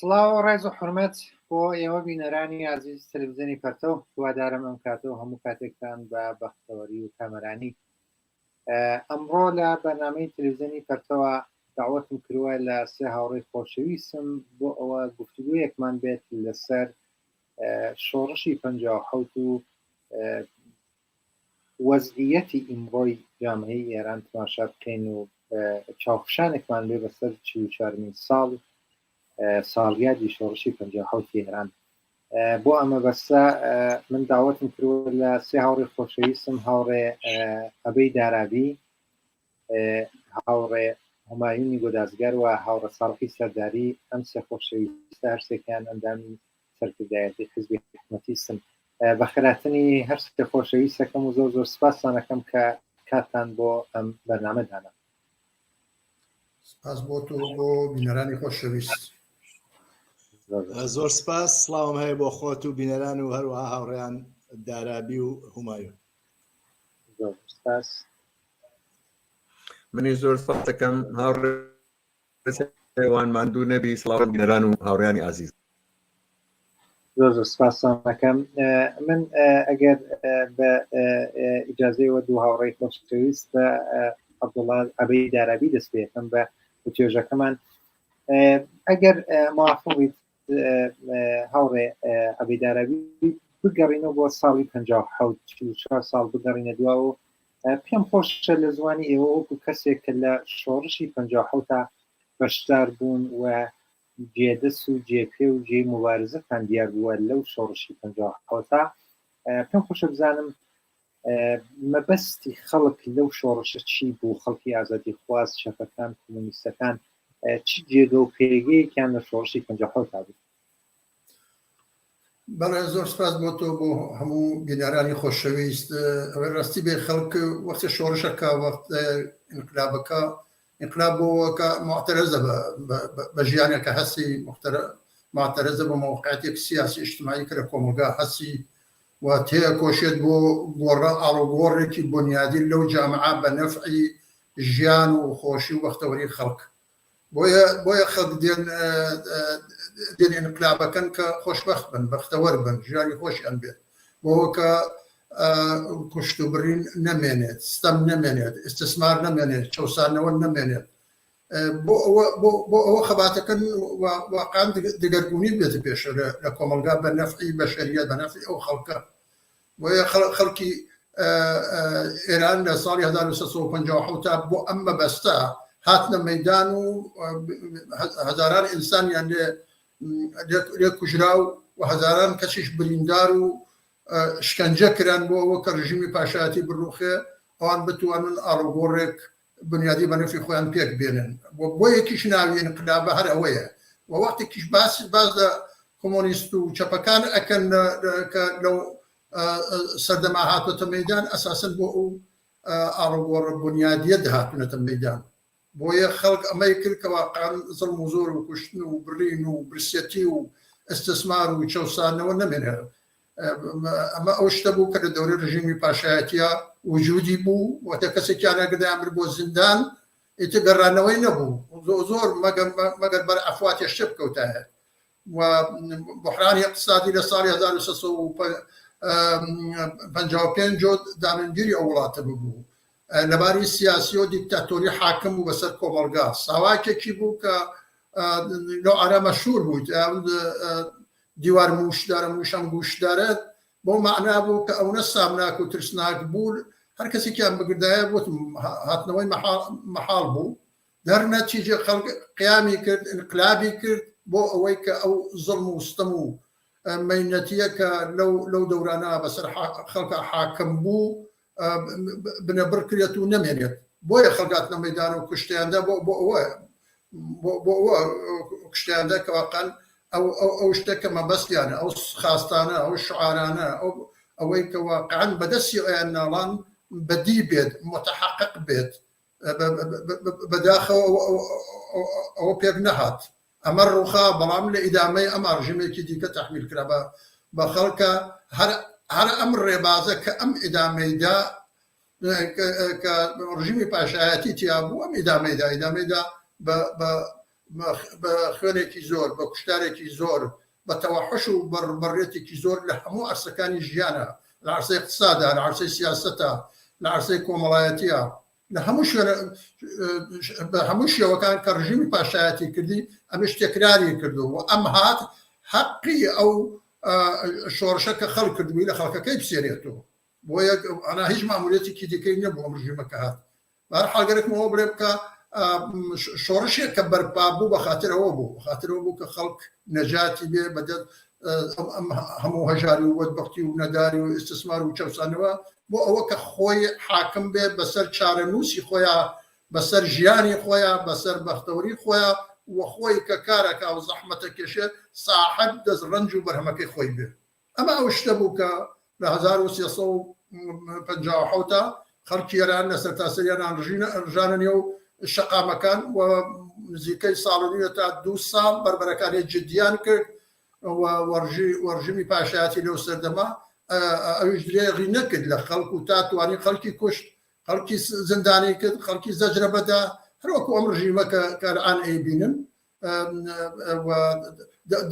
سڵاو و ڕێز و حورمەت بۆ ئێوە بینەرانی ئازیز تەلەفزیۆنی پەرتەو، هیوادارم ئەم کاتە و هەموو کاتێکتان بە بەختەوەری و کامەرانی. ئەمڕۆ لە بەرنامەی تەلەفزیۆنی پەرتەوە داوەتم کردووە لە سێ هاوڕێی خۆشەویستم بۆ ئەوە گفتوگویەکمان بێت لەسەر شۆڕشی 57 و وەزعیەتی ئیمڕۆی جامعەی ئێران تماشا بکەین و چاوخشانێکمان بێ بەسەر 44مین ساڵ ساڵیادی شۆڕشی 57 ئێران. بۆ ئەمە بەسە من داوەتم کردووە لە سێ هاوڕێ خۆشەویستم، هاوڕێ ئەبەی دارابی، هاوڕێ هومایونی گۆدازگەر و هاوڕێ ساڵحی سەرداری. ئەم سێ خۆشەویستە هەرسێکیان ئەندامی سەرکردایەتی حزبی حکومەتیستن. بەخێرهاتنی هەر سێ خۆشەویستەکەم و زۆر زۆر سپاستان ئەکەم کە کاتتان بۆ ئەم بەرنامە دانا. سپاس بۆ تۆ بۆ بینەرانی خۆشەویست. زۆر سپاس، سڵاوم هەیە بۆ خۆت و بینەران و هەروەها هاوڕێیان دارابی و هومایون. زۆر سپاس. منیش زۆر سپاس دەکەم هاوڕێ سەیوان، ماندوو نەبی. سڵاو بینەران و هاوڕێیانی ئازیز. زۆر زۆر سپاستان ئەکەم. من ئەگەر بە ئیجازەیەوە دوو هاوڕێی خۆشەویست بە عەبدوڵڵا عەبەی دارابی دەست پێ یەکەم بە وتوێژەکەمان، ئەگەر موافق بیت هاوڕێ عەبەی دارابی، بگەڕینەوە بۆ ساڵی 57، 44 ساڵ بگەڕینە دواوە. پێم خۆشە لە زوانی ئێوە وەکو کەسێک کە لە شۆڕشی 57 بەشدار بوون و جێدەس و جێپێ و جێی موبارزەتان دیار بووە لەو شۆڕشی 57، پێم خۆشە بزانم مەبەستی خەڵک لەو شۆڕشە چی بوو، خەڵکی ئازادیخواز، چەپەکان، کۆمۆنیستەکان چ جێگە و پێگەیەکیان لە شۆڕشی 57 بوو؟ بەڵێ، زۆر سپاس بۆ تۆ بۆ هەموو بینەرانی خۆشەویست. ئەوەی ڕاستی بێ خەڵک وەختێ شۆڕشەکە، وەخت ئینقلابەکە، ئینقلاب بۆ کە معتەرەزە بە ژیانێکە هەسی، معتەرەزە بە مەوقعیەتێک سیاسی ئیجتماعی کە لە کۆمەڵگا هەسی و تێکۆشێت بۆ گۆڕە ئاڵوگۆڕێکی بونیادی لەو جامعە بە نەفعی ژیان و خۆشی و بەختەوەری خەڵک. بۆیە بۆیە خەڵک دێن دێن ئینقلابەکەن کە خۆشبەخت بن، بەختەوەر بن، ژیانی خۆشیان بێت، بۆ کە کوشت و بڕین نەمێنێت، ستەم نەمێنێت، ئیستسمار نەمێنێت، چەوسانەوە نەمێنێت. بۆ ئەوە بۆ ئەوە خەباتەکەن واقعا دگەرگونی بێتە پێش لە کۆمەڵگا بە نەفعی بەشەریەت، بە نەفعی ئەو خەڵکە. بۆیە خەڵکی ئێران لە ساڵی 1357 تا بۆ ئەم مەبەستە هاتنە مەدان و هەزاران ئینسانیان لێ لێ کوژرا و هەزاران کەسیش بریندار و شکەنجە کران بۆ ئەوە کە ڕژیمی پاشایەتی بڕوخێ، ئەوان بتوانن ئاڵوگۆڕێک بنیادی بە نەفی خۆیان پێک بێنن. بۆ یەکیش ناوی ئینقلابە هەر ئەوەیە. و وەختێکیش باس باس لە کۆمۆنیست و چەپەکان ئەکەن کە لەو سەردەما هاتۆتە مەدان، ئەساسەن بۆ ئەو ئاڵوگۆڕە بنیادیە دەهاتونەتە مەدان. بۆیە خەڵک ئەمەی کرد کە واقعا زڵم و زۆر و کوشتن و بڕین و برسێتی و ئیستسمار و چەوسانەوە نەمێنێت. ئەمە ئەو شتە بوو کە لە دەورەی ڕژیمی پاشایەتیا وجودی بوو و تا کەسێکیان ئەگەر برد بۆ زیندان ئیتر گەڕانەوەی نەبوو، زۆر مەگەر بەر عەفواتێ شتێ بکەوتایە. و بحرانی اقتصادی لە ساڵی 1355 دامنگیری ئەو وڵاتە ببوو. لەباری سیاسی و دیکتاتۆری حاکم بوو بەسەر کۆمەڵگا، ساواکێکی بوو کە لەو ئارا مەشهور بوو، دیوار مووشدارە مووشەم گوشدارە، بەو مەعنا بوو کە ئەونە سامناک و ترسناک بوو هەر کەسێکیان بگردایە وتم هاتنەوەی مەحاڵ بوو. دەر نەتیجە خەڵک قیامی کرد، ئینقلابی کرد بۆ ئەوەی کە ئەو زڵم و ستەم و مەینەتیە کە لەو لەو دەورانە بەسەر خەڵکە حاکم بوو بنەبڕ کرێت و نەمێنێت. بۆیە خەڵک هاتنە مەدان و کوشتیاندا بۆ بۆ ئەوە بۆ ئەوە کوشتیاندا کە واقعا ئەو ئەو ئەو شتە کە مەبەستیانە، ئەو خاستانە، ئەو شعارانە، ئەو ئەوەی کە واقعا بەدەستی ئەویان ناڵان بەدی بێت، متحقق بێت. بەداخەوە ئەوە پێک نەهات، ئەمە ڕووخا، بەڵام لە ئیدامەی ئەم ڕژیمێکی دیکە تەحمیل کرا بە خەڵکە. هەر هەر ئەم ڕێبازە کە ئەم ئیدامەیدا کە ڕژیمی پاشایەتی تیا بوو، ئەم ئیدامەیدا ئیدامەیدا بە بە. بە خوێنێکی زۆر، بە کوشتارێکی زۆر، بە تەوەحوش و بەڕبەڕیەتێکی زۆر لە هەموو عەرسەکانی ژیانا، لە عەرسەی ئیقتسادا، لە عەرسەی سیاسەتا، لە عەرسەی کۆمەڵایەتیا، لە هەموو شوێنە بە هەموو شێوەکان کە ڕژیمی پاشایەتی کردی ئەمش تەکراری کردو و ئەم هات حەقی ئەو شۆڕشە کە خەڵک کردبووی لە خەڵکەکەی بسێنێتەوە. بۆیە ئەنا هیچ ماموریەتێکی دیکەی نەبوو ئەم ڕژیمە کە هات. بەهەر حاڵ گەرەکمە ئەوە بڵێم کە شۆڕشێک کە بەرپا بوو بە خاتر ئەوە بوو، بە خاتر ئەوە بوو کە خەڵک نەجاتی بێ بە دەست ئەم هەموو هەژاری و بەدبەختی و نەداری و ئیستسمار و چەوسانەوە، بۆ ئەوە کە خۆی حاکم بێ بەسەر چارەنووسی خۆیا، بەسەر ژیانی خۆیا، بەسەر بەختەوەری خۆیا و خۆی کە کارەکا و زەحمەتە کێشێ ساحەب دەست ڕەنج و بەرهەمەکەی خۆی بێ. ئەمە ئەو شتە بوو کە لە 1357 تا خەڵکی ئێران لە سەرتاسەری ئێران ڕژانە نێو شەقامەکان و نزیکەی ساڵ و نیوە تا دوو ساڵ بەربەرەکانی جدیان کرد و ڕژیمی پاشایەتی لەو سەردەمە ئەویش درێغی نەکرد لە خەڵک و تا توانی خەڵکی کوشت، خەڵکی زیندانی کرد، خەڵکی زەجرە بەدا، هەروەکو ئەم ڕژیمە کە الان ئەیبینن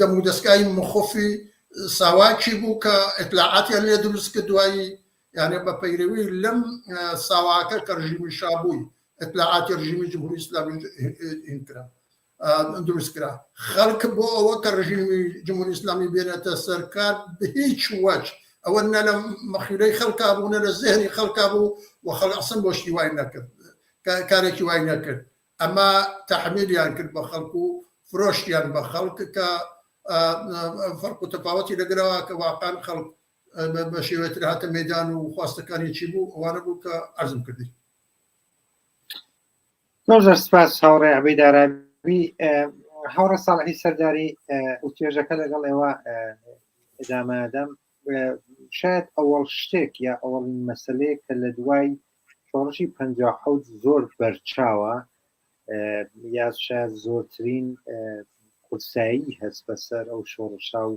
دەمودەستگای مخۆفی ساواکی بوو کە ئیتلاعاتیان لێ دروست کرد دوایی یانێ بە پەیرەوی لەم ساواکە کە ڕژیمی شابووی ئیتلاعاتی ڕژیمی جمهوری ئیسلامی هین کرا دروست کرا خەڵک بۆ ئەوە کە ڕژیمی جمهوری ئیسلامی بێنێتە سەرکار بە هیچ وەج ئەوە نە لە مەخیلەی خەڵکا بوو نە لە زێهنی خەڵکا بوو و خەڵک ئەسڵەن بۆ شتی وای نەکرد کارێکی وای نەکرد ئەمە تەحمیلیان کرد بە خەڵک و فرۆشتیان بە خەڵک کە فەرق و تەفاوەتی لەگەرەوە کە واقعا خەڵک بە شێوەتر هاتە مەدان و خواستەکانی چی بوو ئەوانە بوو کە عەرزم کردی. زۆر زۆر سپاس هاوڕێ عەبەی دارابی. هاوڕێ ساڵحی سەرداری وتوێژەکە لەگەڵ ئێوە ئەدامە دەم. شاید ئەوەڵ شتێک یا ئەوەڵین مەسلەیە کە لە دوای شۆڕشی 57 زۆر بەرچاوە یا شاید زۆرترین قورسایی هەست بەسەر ئەو شۆڕشا و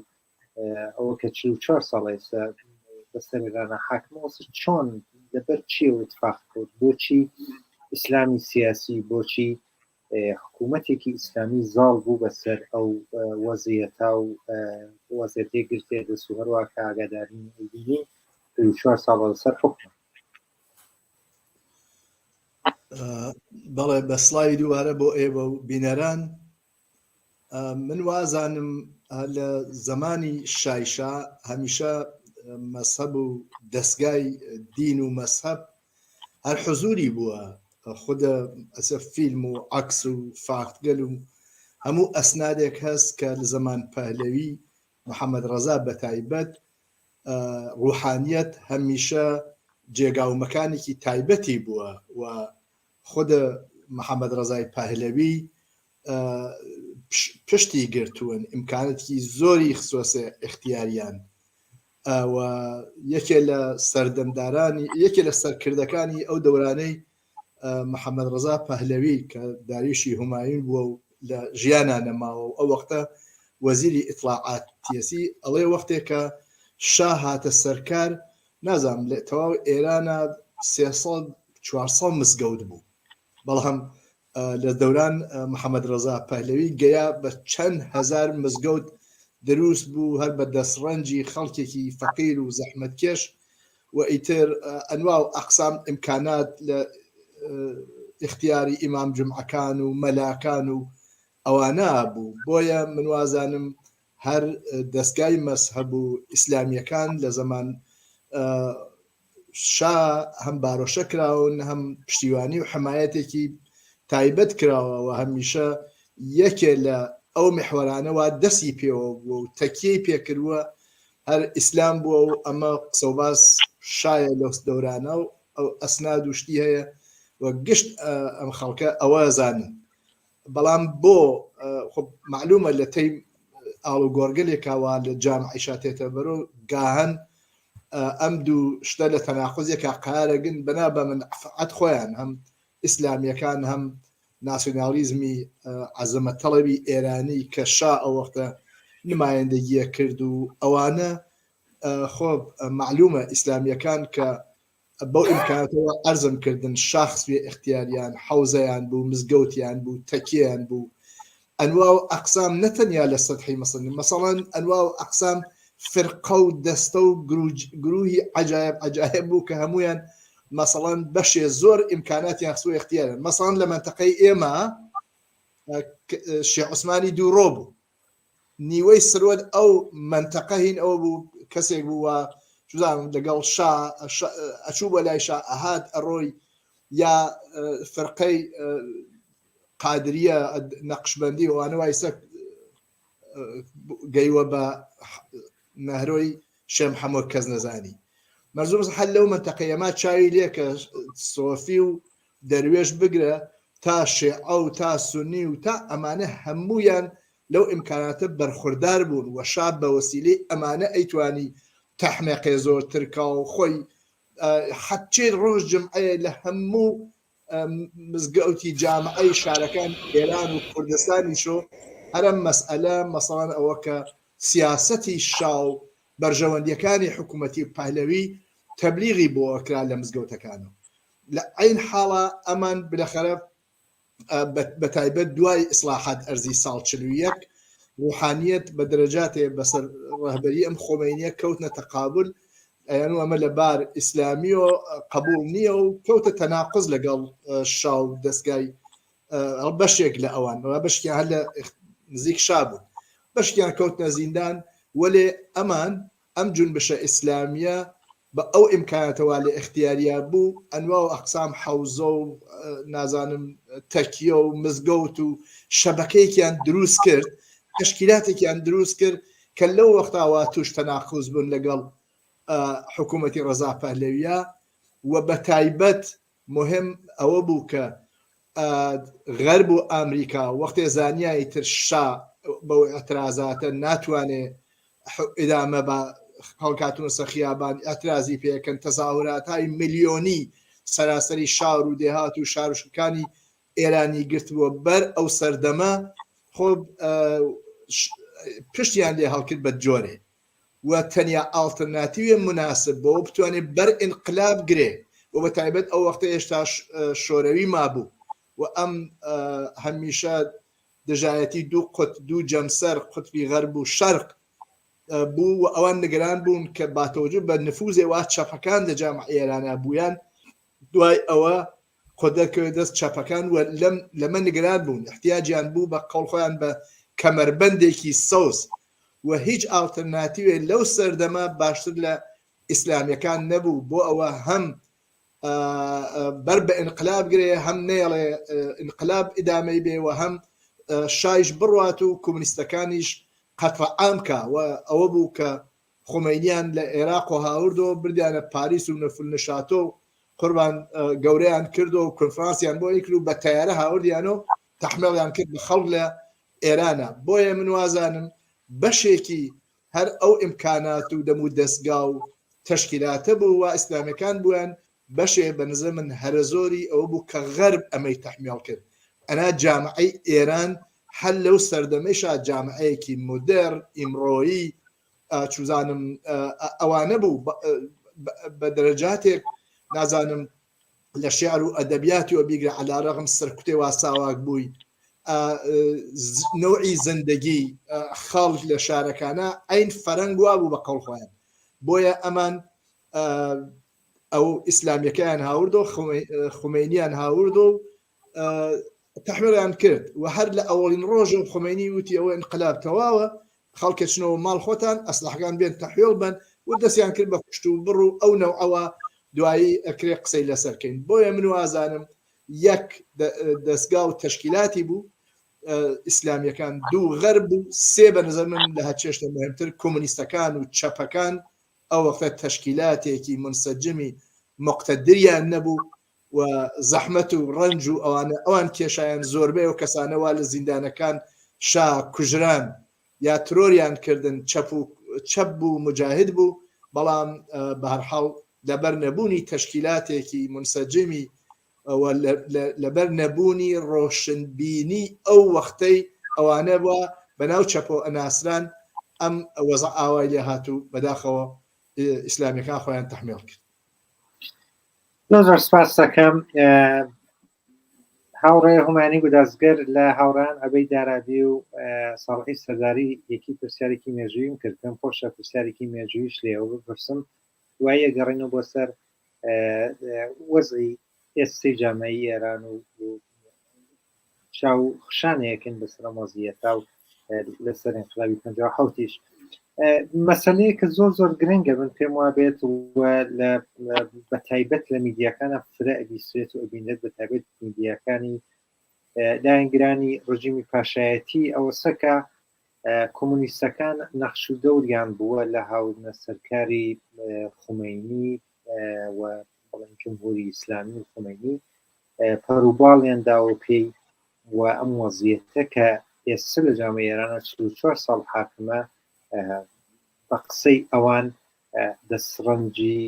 ئەوە کە 44 ساڵ ئێستا بەسەر ئێرانە حاکمەوە چۆن لەبەر چی ئەو اتفاق کەوت بۆچی ئیسلامی سیاسی بۆچی حکوومەتێکی ئیسلامی زاڵ بوو بەسەر ئەو وەزیەتا و وەزیەتی گرتێ دەست و هەروە کە ئاگادارین بینین چوار ساڵ لەسەر حکوم. بەڵێ بە سڵاوی دووبارە بۆ ئێوە و بینەران. من وازانم لە زەمانی شایشا هەمیشە مەسەب و دەستگای دین و مەسەب هەر حزوری بووە خودە ئەسە فیلم و عەکس و فاکتگەل و هەموو ئەسنادێک هەست کە لە زەمان پەهلەوی محەممەد ڕەزا بەتایبەت ڕوحانیەت هەمیشە جێگا و مەکانێکی تایبەتی بووە و خودە محەممەد ڕەزای پەهلەوی پشتی گرتوون ئیمکانەتکی زۆری خسۆسێ ئیختیاریان و یەکێ لە سەردەمدارانی یەکێ لە سەرکردەکانی ئەو دەورانەی محەممەد ڕەزا پەهلەوی کە داریوشی هومایون بووە و لە ژیانا نەماوە و ئەو وەختە وەزیری ئیتڵاعاتیەسی ئەڵێ وەختێ کە شا هاتە سەرکار نازانم لە تەواو ئێرانە 300 400 مزگەوت بوو بەڵام لە دەوران محەمەد ڕەزا پەهلەوی گەیا بە چەند هەزار مزگەوت دروست بوو هەر بە دەستڕەنجی خەڵکێکی فەقیر و زەحمەتکێش و ئیتر ئەنوا و ئەقسام ئیمکانات لە ئیختیاری ئیمام جومعەکان و مەلاکان و ئەوانە بوو بۆیە من وازانم هەر دەستگای مەزهەب و ئیسلامیەکان لە زەمان شا هەم بارۆشە کراون هەم پشتیوانی و حمایەتێکی تایبەت کراوە و هەمیشە یەکێ لە ئەو میحوەرانە وا دەستی پێوە بووە و تەکیەی پێکردووە هەر ئیسلام بووە و ئەمە قسەوباس شایە لەو دەورانە و ئەو ئەسناد و شتی هەیە و گشت ئەم خەڵکە ئەوە زانن بەڵام بۆ خۆ معلومە لە تەی ئاڵوگۆڕگەلێکا وا لە جامعیشا تێتە بەرۆ گاهەن ئەم دوو شتە لە تەناقوزێکا قارەگن بەنا بە منفعەت خۆیان هەم ئیسلامیەکان هەم ناسیۆنالیزمی عەزەمەت تەڵەبی ئێرانی کە شا ئەو وەختە نمایندەگیە کرد و ئەوانە خۆ معلومە ئیسلامیەکان کە بەو ئیمکاناتەوە عەرزم کردن شاخ سوێ ئیختیاریان، حەوزەیان بوو، مزگەوتیان بوو، تەکیەیان بوو. ئەنوا و ئەقسام نەتەنیا لە سەتحی مەسەن مەسەڵەن ئەنوا و ئەقسام فرقە و دەستە و گروهی عجایب عجایب بوو کە هەمویان مەسەڵەن بەشێ زۆر ئیمکاناتیان خسوە اختیارن مەسەڵەن لە مەنتەقەی ئێمە شێخ عوسمانی دووڕۆ بوو نیوەی سروەت ئەو مەنتەقە هین ئەوە بوو کەسێک بوو وە چزانم لەگەڵ شا ئەچوو بە لای شا ئەهات ئەڕۆی یا فرقەی قادریە نەقشبەندی ئەوانە وایسە گەیوە بە نەهرۆی شێم حەمۆ کەس نەزانی مەرزوم هەر لەو منتەقەیە ما چاوی لێ کە سۆفی و دەروێش بگرە تا شێعە و تا سونی و تا ئەمانە هەموویان لەو ئیمکاناتە بەرخوردار بوون و شا بە وەسیلەی ئەمانە ئەیتوانی تەحمێقێ زۆرتر کا و خۆی حەچێ ڕۆژ جمعەیە لە هەموو مزگەوتی جامعەی شارەکان ئێران و کوردستانیشۆ هەرم مەسئەلە مەسەڵەن ئەوە کە سیاسەتی شا و بەرژەوەندیەکانی حکوومەتی پەهلەوی تەبلیغی بۆ ئەکرا لە مزگەوتەکانەوە لە عەین حاڵا ئەمان بلەخەرە بە تایبەت دوای ئیسلاحات ئەرزی ساڵ 41 ڕوحانیەت بە دەرەجاتێ بەسەر ڕەهبەری ئەم خۆمەینیە کەوتنە تەقابل ئەیان و ئەمە لە بار ئیسلامیەوە قبول نییە و کەوتە تەناقز لەگەڵ شا و دەستگای بەشێک لە ئەوان بەشکیان هەر لە نزیک شا بوون بەشکیان کەوتنە زیندان وەلێ ئەمان ئەم جونبشە ئیسلامیە بە ئەو ئیمکاناتە وا لە ئیختیاریا بوو ئەنوا و ئەقسام حەوزە و نازانم تەکیە و مزگەوت و شەبەکەیەکیان دروست کرد تەشکیلاتێکیان دروست کرد کە لەو وەختا وا توش تەناقوز بوون لەگەڵ حکوومەتی ڕەزا پەهلەویە و بە تایبەت موهیم ئەوە بوو کە غەرب و ئامریکا وەختێ زانیا ئیتر شا بەو ئیعترازاتە ناتوانێ ئیدامە بە خەڵک هاتوونەسە خیابان ئیعترازی پێکەن تەزاهوراتهای ملیۆنی سەراسەری شار و دێهات و شارشکانی ئێرانی گرتبووە بەر ئەو سەردەمە خۆ پشتیان لێ هەڵکرد بە جۆرێ و تەنیا ئاڵترناتیوێ موناسب بۆ بتوانێ بەر ئینقلاب گرێ و بە تایبەت ئەو وەختە هێشتا شۆرەوی مابوو و ئەم هەمیشە دژایەتی دوو قوت دوو جەمسەر قوتبی غەرب و شەرق بوو و ئەوان نگران بوون کە باتەوجه بە نفوزێ وا چەپەکان لە جامع ئێرانە بوویان دوای ئەوە قودرەت کەوێت دەست چەپەکان و لەم لەمە نگران بوون احتیاجیان بوو بە قەوڵ خۆیان بە کەمەربەندێکی سەوز و هیچ ئاڵترناتیوێ لەو سەردەمە باشتر لە ئیسلامیەکان نەبوو بۆ ئەوە هەم بەر بە ئینقلاب گرێ هەم نەیەڵێ ئینقلاب ئیدامەی بێ و هەم شایش بڕوات و کۆمونیستەکانیش قەتڵ عام کا و ئەوە بوو کە خومەینیان لە عێراقۆ هاوردۆ بردیانە پاریس و نەفل نشاتۆ و قوربان گەورەیان کردۆ و کۆنفرانسیان بۆ ئەیکرد و بە تەیارە هاوردیان و تەحمێڵیان کرد بە خەڵک لە ئێرانە بۆیە من وازانم بەشێکی هەر ئەو ئیمکانات و دەم و دەستگا و تەشکیلاتە بوو وا ئیسلامیەکان بوویان بەشێ بە نزر من هەرە زۆری ئەوە بوو کە غەرب ئەمەی تەحمیڵ کرد ئەنا جامعەی ئێران هەر لەو سەردەمەیشا جامعەیەکی مودێڕ ئیمڕۆیی چوزانم ئەوانە بوو بە دەرەجاتێک نازانم لە شعر و ئەدەبیاتیەوە بیگرە عەلا ڕەغم سەرکوتێ وا ساواک بووی نەوعی زندگی خەڵک لە شارەکانە عین فەرەنگ وا بوو بە قەوڵ خۆیان بۆیە ئەمان ئەو ئیسلامیەکەیان هاوردۆ خومینیان هاوردۆ و تەحمیڵیان کرد و هەر لە ئەوەڵین ڕۆژەوە خومەینی وتی ئەوە ئینقلاب تەواوە خەڵکە چنەوە ماڵ خۆتان ئەسلحەکان بێن تەحویڵ بن و دەستیان کرد بە کوشت و بڕ و ئەو نەوعەوە دوایی ئەکرێ قسەی لەسەر کەین بۆیە من وازانم یەک دەستگا و تەشکیلاتی بوو ئیسلامیەکان دوو غەرب و سێ بە نظر من لە هەرچێشتە مهمتر کۆمونیستەکان و چەپەکان ئەو وەختە تەشکیلاتێکی منسەجمی مقتدریان نەبوو و زەحمەت و ڕەنج و ئەوانە ئەوان کێشایان زۆربەی ئەو کەسانە وا لە زیندانەکان شا کوژران یا ترۆریان کردن چەپ و چەپ بوو مجاهد بوو بەڵام بەهەرحاڵ لەبەر نەبوونی تەشکیلاتێکی منسەجمی و لەبەر نەبوونی ڕۆشنبینی ئەو وەختەی ئەوانە بووە بەناو چەپۆ ئەناسران ئەم وەزع ئاوای لێ هات و بەداخەوە ئیسلامیەکان خۆیان تەحمیڵ کرد. زۆر زۆر سپاس دەکەم. هاوڕێ هومانی گودازگەر لە هاوڕان عەبەی دارابی و ساڵحی سەرداری یەکی پرسیارێکی مێژوویم کرد پێم خۆشە پرسیارێکی مێژوویش لێەوە بپرسم دوایە گەڕینەوە بۆ سەر وەزعی ئێستەی جامعەی ئێران و چاو خشانەیەکن بەسەر ئەم وەزعیەتە و لەسەر ئینقلابی 57یش مەسلەیە کە زۆر زۆر گرنگە من پێم وابێت و لە بە تایبەت لە میدیاکانە فرە ئەبیسرێت و ئەبینێت بە تایبەت میدیاکانی لایەنگرانی ڕژیمی پاشایەتی ئەوەسەکە کۆمونیستەکان نەخش و دەوریان بووە لە هاوردنە سەرکاری خومەینی و بڵێن جمهوری ئیسلامی و خومەینی پەروباڵیان داوە پێی و ئەم وەزیەتە کە ئێستا لە جامە ئێرانە 44 ساڵ حاکمە بە قسەی ئەوان دەستڕەنجی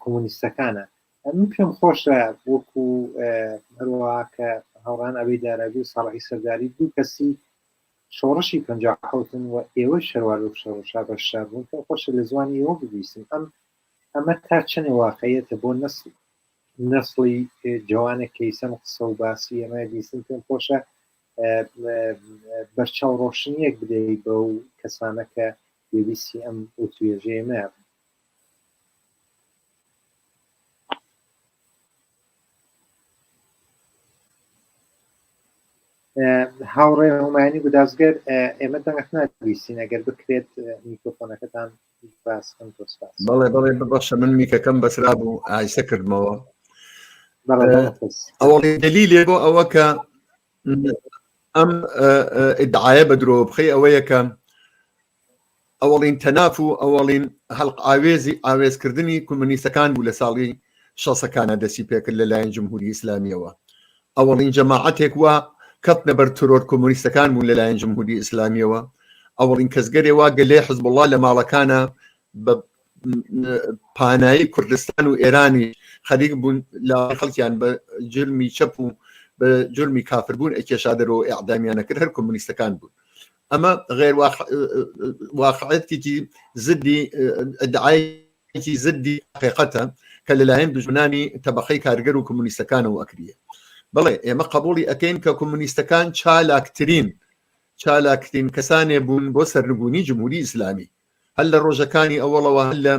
کۆمونیستەکانە من پێم خۆشە وەکو هەروەها کە هاوڕان ئەبی دارابی و ساڵحی سەرداری دوو کەسی شۆڕشی 57 و ئێوەی شەروار و شۆڕشا بەشدار بوون پێم خۆشە لە زوانی ئێوە ببیستم ئەم ئەمە تا چەنێ واقعیەتە بۆ نەسل نەسڵی جوانێک کە ئیسەم قسە و باسی ئێمە بیستن پێم خۆشە بەرچاو ڕۆشنیەک بدەیت بەو کەسانە کە پێویستی ئەم وتوێژەیە ئێمە هاوڕێ هومایانی گودازگەر ئێمە دەنگت نابیستین ئەگەر بکرێت میکرۆفۆنەکەتان باس بکەن زۆر سپاس. بەڵێ بەڵێ ببەخشە من میکەکەم بەسرا بوو ئایسە کردمەوە بەڵێ دەنگت بەس. ئەوەڵی دەلیلێ بۆ ئەوە کە ئەم ئیدعایە بە درۆ بخەی ئەوەیە کە ئەوەڵین تەناف و ئەوەڵین هەڵق ئاوێزی ئاوێزکردنی کۆمۆنیستەکان بوو لە ساڵی شەسەکانە دەستی پێکرد لەلایەن جمهوری ئیسلامیەوە ئەوەڵین جەماعەتێک وا کەوتنە بەر ترۆر کۆمۆنیستەکان بوون لەلایەن جمهوری ئیسلامیەوە ئەوەڵین کەسگەرێ وا گەلێ حزبوڵڵا لە ماڵەکانە بە پانایی کوردستان و ئێرانی خەریک بوون لە خەڵکیان بە جرمی چەپ و بە جرمی کافربوون ئەکێشا دەرەوە ئەعدامیانە کرد هەر کۆمۆنیستەکان بوون ئەمە غێر واقعەتێکی زدی ئەدعایەکی زدی حقیقەتە کە لەلایەن دژمنانی تەبقەی کارگەر و کۆمونیستەکانەوە ئەکریە بڵێ ئێمە قبولی ئەکەین کە کۆمونیستەکان چالاکترین چالاکترین کەسانێ بوون بۆ سەرنگونی جمهوری ئیسلامی هەر لە ڕۆژەکانی ئەوەڵەوە هەر لە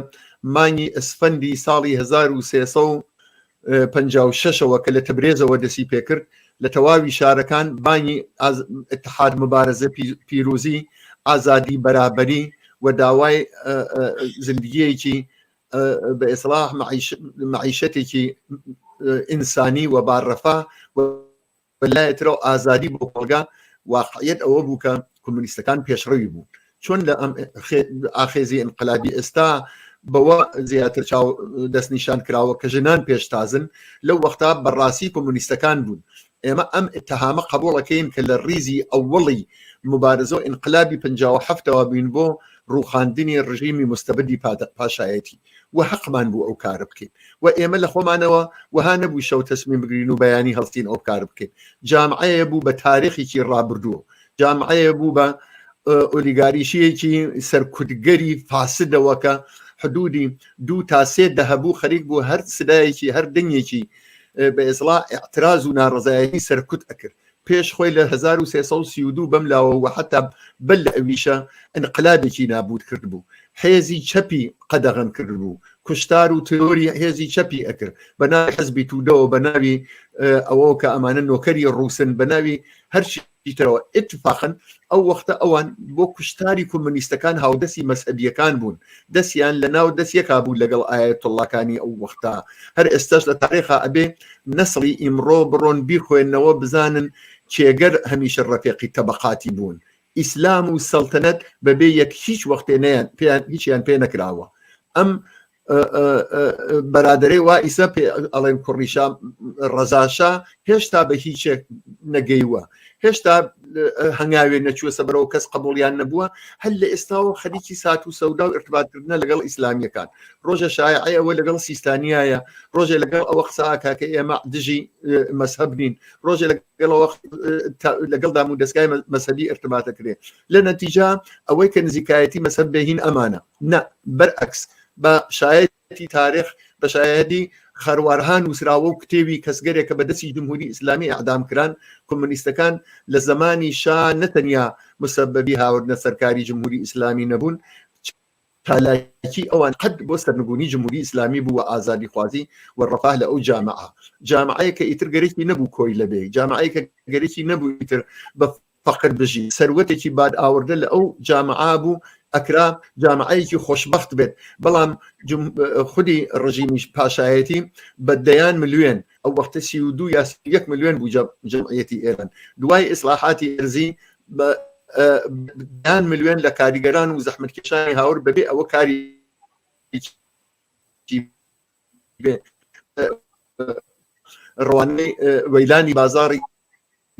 مانگی ئەسفەندی ساڵی 1356ەوە کە لە تەبرێزەوە دەسی پێکرد لە تەواوی شارەکان بانگی اتحاد مبارزە پیرۆزی ئازادی بەرابەری و داوای زندگیەکی بە ئیسلاح معیشەتێکی ئینسانی و باڕەفا و لایەترەوە ئازادی بۆ کۆمەڵگا، واقعیەت ئەوە بوو کە کۆمۆنیستەکان پێشڕەوی بوون. چۆن لە ئەم ئاخێزی ئینقلابی ئێستا بەوە زیاتر چاو دەستنیشان کراوە کە ژنان پێشتازن، لەو وەختا بەڕاستی کۆمۆنیستەکان بوون. ئێمە ئەم ئیتهامە قەبووڵەکەین کە لە ڕیزی ئەوەڵی موبارزە و ئینقلابی 57ەوە بووین بۆ ڕووخاندنی ڕژیمی موستەبدی پاشایەتی. و هەقمان بوو ئەو کارە بکەین و ئێمە لە خۆمانەوە وەها نەبوو شەو تەسمیم بگرین و بەیانی هەڵسین ئەو کار بکەین جامعەیە بوو بە تاریخێکی ڕابردوو جامعەیە بوو بە ئۆلیگاریشیەکی سەرکوتگەری فاسدەوە کە حدودی دوو تا سێ دەهەبوو خەریک بوو هەر سدایەکی هەر دەنگێکی بە ئێسڵا اعتراز و ناڕزایەتی سەرکوت ئەکرد پێش خۆی لە 1332 بەم لاوە و حتا بەر لە ئەویشە ئینقلابێکی نابوت کردبوو، حێزی چەپی قەدەغەن کردبوو، کوشتار و ترۆری هێزی چەپی ئەکرد بە ناوی حزبی تودەوە، بە ناوی ئەوەوە کە ئەمانە نۆکەری ڕووسن، بە ناوی هەرچی ترەوە. ئیتفاقەن ئەو وەختە ئەوان بۆ کوشتاری کۆمۆنیستەکان هاودەستی مەزهەبییەکان بوون، دەستیان لە ناو دەست یەکا بوو لەگەڵ ئایەتوڵڵاکانی ئەو وەختە. هەر ئێستاش لە تاریخا ئەبێ نەسڵی ئیمڕۆ بڕۆن بیخوێننەوە بزانن کێگەر هەمیشە ڕەفیقی تەبەقاتی بوون. ئیسلام و سەڵتەنەت بەبێ یەک هیچ وەختێ نەیان پێیان هیچیان پێ نەکراوە. ئەم بەرادەرەی وا ئیسە پێ ئەڵێن کوڕیشا ڕەزاشا هێشتا بە هیچێک نەگەیوە هێشتا هەنگاوێ نەچووە سەبرەوە کەس قبولیان نەبووە هەر لە ئێستاوە خەریکی سات و سەودا و ارتباطکردنە لەگەڵ ئیسلامیەکان ڕۆژە شایعی ئەوە لەگەڵ سیستانیایە ڕۆژێ لەگەڵ ئەوە قساکە کە ئێمە دژی مەسهب نین ڕۆژێ لەگەڵ لەگەڵ دام و دەستگای مەسەبی ارتباتەکرێ لە نەتیجا ئەوەی کە نزیکایەتی مەسەب بێهین ئەمانە نە بەرعکس بە شایەتی تاریخ بە شایەتی خەروارها نووسراوە و کتێبی کەسگەرێک کە بە دەستی جمهوری ئیسلامی ئەعدام کران کۆمۆنیستەکان لە زەمانی شا نەتەنیا مسەبەبی هاوردنە سەرکاری جمهوری ئیسلامی نەبوون چالاکی ئەوان قەت بۆ سەرنگونی جمهوری ئیسلامی بوو و ئازادیخوازی و ڕەفاه لە ئەو جامعە جامعەیە کە ئیتر گەرەکی نەبوو کۆیلە بێ جامعەیە کە گەرەکی نەبوو ئیتر بە فەقر بژی سەروەتێکی باد ئاوردە لە ئەو جامعا بوو ئەکرا جامعەیەکی خۆشبەخت بێت بەڵام خودی ڕژیمی پاشایەتی بە دەیان ملیۆن ئەو وەختە 32 یا 31 ملیۆن بوو جمعیەتی ئێران دوای ئیسلاحاتی ئەرزی بە دەیان ملیۆن لە کاریگەران و زەحمەتکێشانی هاور بەبێ ئەوە کاری ڕوانەی وەیلانی بازاڕی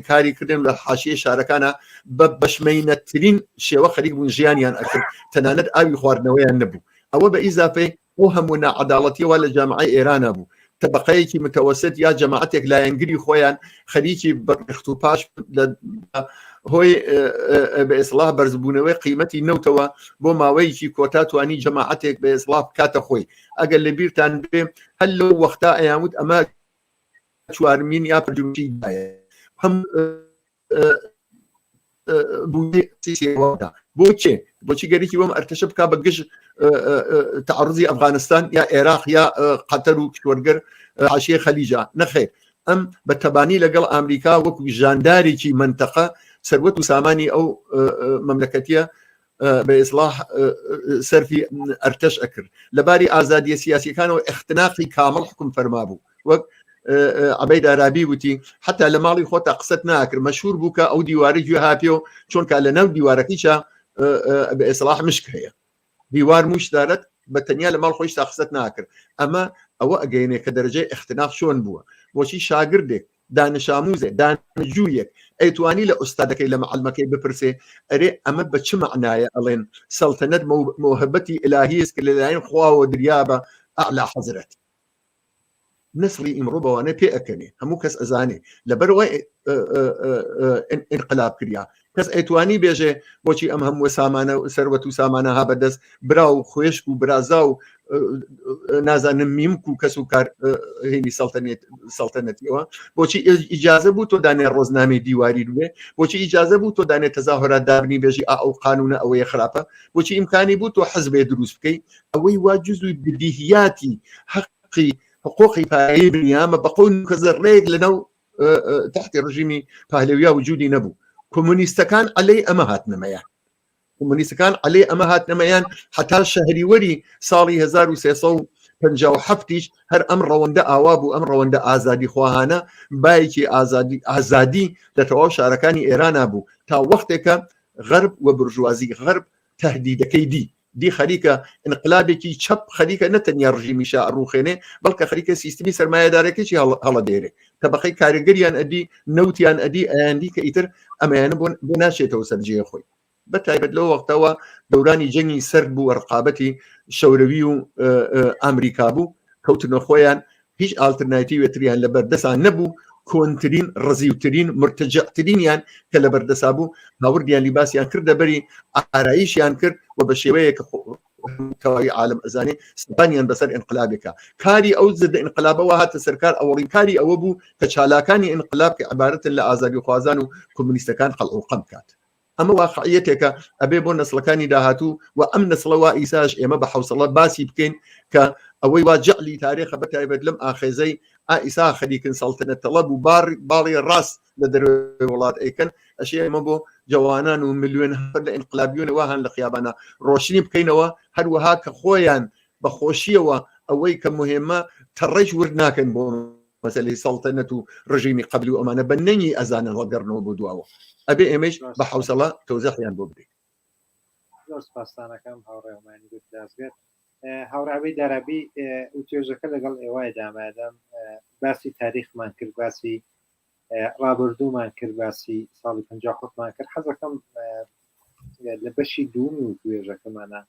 کاری کردن لە حاشیەی شارەکانە بە بەشمەینەترین شێوە خەریک بوون ژیانیان ئەکرد تەنانەت ئاوی خواردنەوەیان نەبوو ئەوە بە ئیزافەی ئەو هەموو ناعەداڵەتیەوە لە جامعەی ئێرانە بوو تەبقەیەکی متەوەسط یا جەماعەتێک لایەنگری خۆیان خەریکی بەڕخت و پاش لە هۆی بە ئێسڵا بەرزبوونەوەی قیمەتی نەوتەوە بۆ ماوەیەکی کۆتا توانی جەماعەتێک بە ئێسڵا بکاتە خۆی ئەگەر لە بیرتان بێ هەر لەو وەختا ئەیانوت ئەمە چوارمین یا پەنجمین هەم بۆ چێ بۆچی گەرێکی وەم ئەرتەشە بک بە گژ تعرضی ئەفغانستان یا عێراق یا قەتەر و کشوەرگەر حاشیە خەلیجا نەخێر ئەم بە تەبانی لەگەڵ ئەمریکا وەکو ژاندارێکی منتەقە سەروەت و سامانی ئەو مەملەکەتیە بە ئیسلاح سەرفی ئەرتەش ئەکرد لەباری ئازادیە سیاسیەکانەوە اختناقی کامل حکم فەرما بوو وەک عبید ئارابی وتی حتا لە ماڵی خۆتا قسەت ناکرد مەشهور بوو کە ئەو دیوارە گوێ هاپێ و چۆنکە لە ناو دیوارەکەیشا بە ئێسڵاح مشک هەیە دیوار موش دارەت بە تەنیا لە ماڵ خۆیش تا قسەت ناکرد ئەمە ئەوە ئەگەینێ کە دەرەجەی اختناق چۆن بووە بۆچی شاگردێک دانشاموزێ دانجوویەک ئەیتوانی لە ئوستادەکەی لە معلمەکەی بپرسێ ئەرێ ئەمە بە چ معنایە ئەڵێن سەڵتەنەت مۆهبەتی ئیلاهیە کە لەلایەن خواوە دریا بە ئەعلا حەزرەت نسڵی ئیمڕۆ بەوانە پێ ئەکەنێ هەموو کەس ئەزانێ لەبەرەوە ئینقلاب کریا کەس ئەیتوانی بێژێ بۆچی ئەم هەموو سامانە و سەروەت و سامانە ها بەدەست برا و خوێشک و برازا و نازانم میمک و کەس و کار هینی سەڵتەنەتیەوە بۆچی ئیجازە بوو تۆ دانێ ڕۆزنامەی دیواری دوێ بۆچی ئیجازە بوو تۆ دانێ تەزاهرات دابنی بێژی ئا ئەو قانونە ئەوەیە خراپە بۆچی ئیمکانی بوو تۆ حزبێ دروست بکەی ئەوەی وا جزوی بدیهیاتی حەقی حقوقی پایەی بنیامە بە قەول کە زەڕەیەک لەناو تحتی ڕژیمی پەهلەویا وجودی نەبوو کۆمۆنیستەکان عەلەی ئەمە هاتنەمەیان کۆمۆنیستەکان عەلەی ئەمە هاتنەمەیان حتا شەهریوەری ساڵی 1357 یش هەر ئەم ڕەوەندە ئاوا بوو ئەم ڕەوەندە ئازادی خواهانە بایەکی ئازادی ئازادی لە تەواو شارەکانی ئێرانە بوو تا وەختێکە غەرب و برژوازی غەرب تهدیدەکەی دی دی خەریکە ئینقلابێکی چەپ خەریکە نە تەنیا ڕژیمی شا ئەڕوخێنێ بەڵکە خەریکە سیستمی سەرمایەدارەکەیشی هەڵەدێرێ تەبەقەی کارگەریان ئەدی نەوتیان ئەدی ئەیاندی کە ئیتر ئەمەیانە بۆ بۆ ناچێتەوە سەر جێ خۆی بە تایبەت لەو وەختەوە دەورانی جەنگی سەرد بوو ڕقابەتی شەورەوی و ئەمریکا بوو کەوتنە خۆیان هیچ ئالترناتیوێتریان لە بەردەسان نەبوو کۆنترین ڕزیوترین مرتجعترینیان کە لە بەردەسا بوو هاوردیان لیباسیان کردە بەری ئارایشیان کرد و بە شێوەیەک تەواوی عالم ئەزانێ سپانیان بەسەر ئینقلابێکە کاری ئەو زدە ئینقلابەوە هاتە سەرکار ئەوەڵین کاری ئەوە بوو کە چالاکانی ئینقلاب کە عبارەتن لە ئازادیخوازان و کۆمونیستەکان قەڵ و قەم کات ئەمە واقعیەتێکە ئەبێ بۆ نەسڵەکانی داهاتوو و ئەم نەسڵە وا ئیساش ئێمە بە حوسەڵە باسی بکەین کە ئەوەی وا جەعلی تاریخە بە تایبەت لەم ئاخێزەی ئائیسا خەریکن سەڵتەنەت تەڵەب و باڕ باڵی ڕاست لە دەرەوەی وڵات ئەیکەن ئەشێ ئێمە بۆ جەوانان و ملیۆن هەر لە ئینقلابیۆنە وا هەن لە خیابانە ڕۆشنی بکەینەوە هەروەها کە خۆیان بە خۆشیەوە ئەوەی کە مهمە تەڕەیش ورد ناکەن بۆ مەسەلەی سەڵتەنەت و ڕژیمی قەبلی و ئەمانە بە نەنگی ئەزانن هەڵگەڕنەوە بۆ دواوە ئەبێ ئێمەش بە حەوسەڵە تەوزیحیان بۆ بدەین. زۆر سپاستانەکەم هاوڕێ هومانی گوتلاسگەر هاوڕێ دارابی وتێژەکە لەگەڵ ئێوای دامادەم باسی تاریخمان کرد باسی ڕابردوومان کرد باسی ساڵی 57مان کرد حەزەکەم لە بەشی دوومی و توێژەکەمانە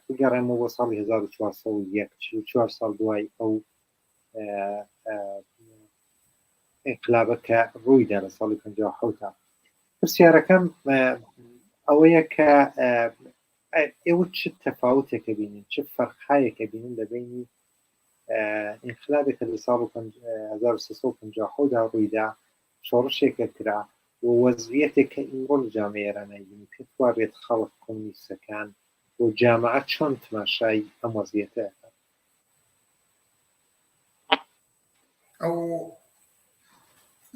بگەڕێمەوە بۆ ساڵی 1401 44 ساڵ دوای ئەو ئینقلابە کە ڕوویدا لە ساڵی 57 پرسیارەکەم ئەوەیە کە ئێوە چ تەفاوتێکە بینن چ فەرقایەکە بینن لە بینی ئینقلابێکە لە ساڵ 1357 دا ڕوویدا، شۆڕشێکە کرا و وەزعیەتێک کە ئیمڕۆ لە جامعەی ئێران ئەیبینی، پێت وابێت خەڵک، کۆمۆنیستەکان و جامعە چۆن تماشای ئەم وەزعیەتە ئەکەن؟ ئەو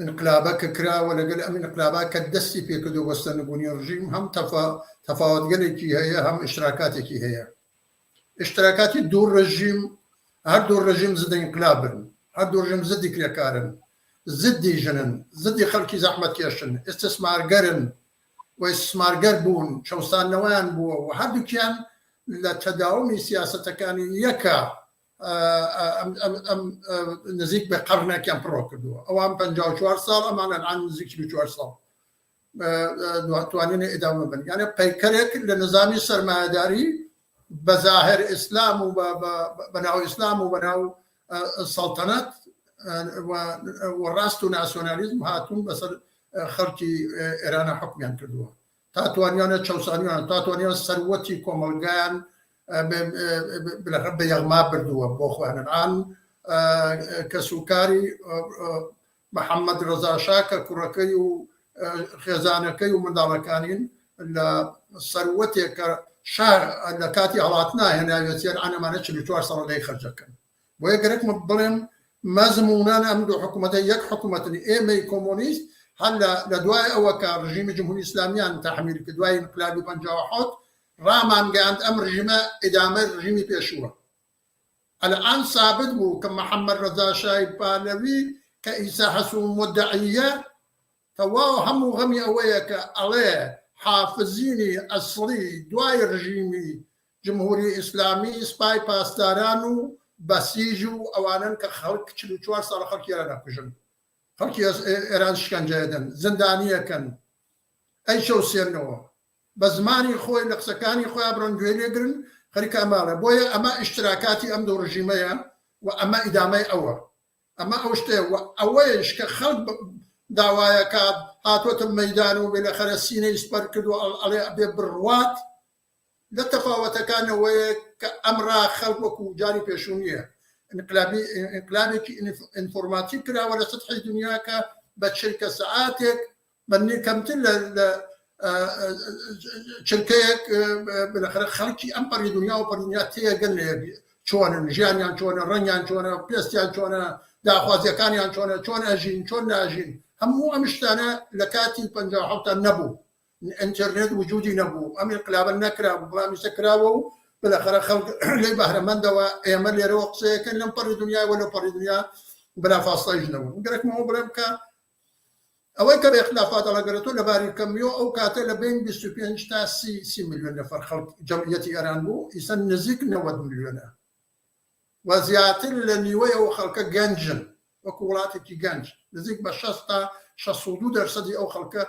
ئینقلابە کە کراوە لەگەل ئەم ئینقلابە کە دەستی پێکردو بۆ سەرنگونی ڕژیم هەم تەفاوەتگەلێکی هەیە هەم ئیشتراکاتێکی هەیە. ئیشتراکاتی دوو ڕژیم هەردوو ڕژیم زد ئینقلابن هەردوو ڕژیم زدی کرێکارن زدی ژنن زدی خەڵکی زەحمەتکێشن ئیستسمارگەرن و ئیستسمارگەر بوون چەوساندنەوەیان بووە و هەردووکیان لە تەداومی سیاسەتەکانی یەکە ئەم نزیک بە قەرنێکیان پڕۆ کردووە ئەوان 54 ساڵ ئەمان الان نزیک 44 ساڵ توانینە ئیدامە بن یانە پەیکەرێک لە نظامی سەرمایەداری بە زاهر ئیسلام و بەناو ئیسلام و بەناو سەڵتەنەت و ڕاست و ناسیۆنالیزم هاتوون بەسەر خەڵکی ئێرانە حکمیان کردووە تا توانیانە چەسانیان تا توانیان سەروەتی کۆمەلگایان بە یەغما بردووە بۆ خۆیان ئان کەسوکاری محەممەد ڕەزا شا کە کوڕەکەی و خێزانەکەی و منداڵەکانین لە سەروەتێک کە شا لە کاتی هەڵاتنا هێناویەتی ئەلان ئەمانە 44 ساڵە لێی خەرج دەکەن بۆیە گەرەکمە بڵێم مەزمونان ئەم دوو حکوومەتە یەک حکوومەتن ئێمەی کۆمۆنیست هەر لە دوای ئەوە کە ڕژیمی جمهوری ئیسلامیان تەحمیل کرد دوای ئینقلابی 57 ڕامانگەیاند ئەم ڕژیمە ئیدامەی ڕژیمی پێشووە الان سابت بوو کە محمد رضا شای پالەوی کە ئیسا هەس و مدعیە تەواو هەموو غەمی ئەوەیە کە ئەڵێ حافزینی ئەسڵی دوای ڕژیمی جمهوری ئیسلامی سپای پاسداران و بەسیج و ئەوانەن کە خەڵک 44 ساڵە خەڵکی ئێران ئەکوژن خەڵکی ئێران شکەنجەیەدەن زندانیەکەن ئەیچەوسێنەوە بە زمانی خۆی لە قسەکانی خۆیان بڕۆن گوێ لێ گرن خەریکە ئەمە ئەڵێ بۆیە ئەمە ئیشتراکاتی ئەم دوو ڕژیمەیە و ئەمە ئیدامەی ئەوە ئەمە ئەو شتەیە و ئەوەیش کە خەڵک داوایەکە هاتۆتە مەیدان و بێلەخەرە سینەی سپەر کردو ئەڵێ ئەبێ بڕوات لە تەفاوەتەکانەوەیە کە ئەمڕا خەڵک وەکو جاری پێشوو نییە ئینقلابی ئینقلابێکی ئینفۆرماتیک کراوە لە سەتحی دنیا کە بە چرکە سەعاتێک بە کەمتر لە چرکەیەک بالاخرە خەڵکی ئەم پەڕی دنیا و پەڕی دنیا تێگەن لە یەک چۆنن ژیانیان چۆنە ڕەنگیان چۆنە پێستیان چۆنە داخوازیەکانیان چۆنە چۆن ئەژین چۆن ناژین هەموو ئەم شتانە لە کاتی 57 نەبوو ئینتەرنێت وجودی نەبوو ئەم ئینقلابە نەکرا بوو بەڵام ئیستا کراوە و بالاخرە خەڵک لێی بەهرەمەندەوە ئێمە لێرەوە قسەیەکەن لەم پەڕی دنیا وە لەو پەڕی دنیا بلا فاستەیش نەبوو گەرەکمەوە بڵێم کە ئەوەی کە بە ئیختلافات هەڵەگەرێتەوە لە باری کەمیەوە ئەو کاتە لە بەین 25 تا 30 سی ملیۆن نەفەر خەڵک جەمعیەتی ئێران بوو ئیستا نزیک 90 ملیۆنە و زیاتر لە نیوەی ئەو خەڵکە گەنجن وەکو وڵاتێکی گەنج نزیک بە 60 تا 62 دەرسەدی ئەو خەڵکە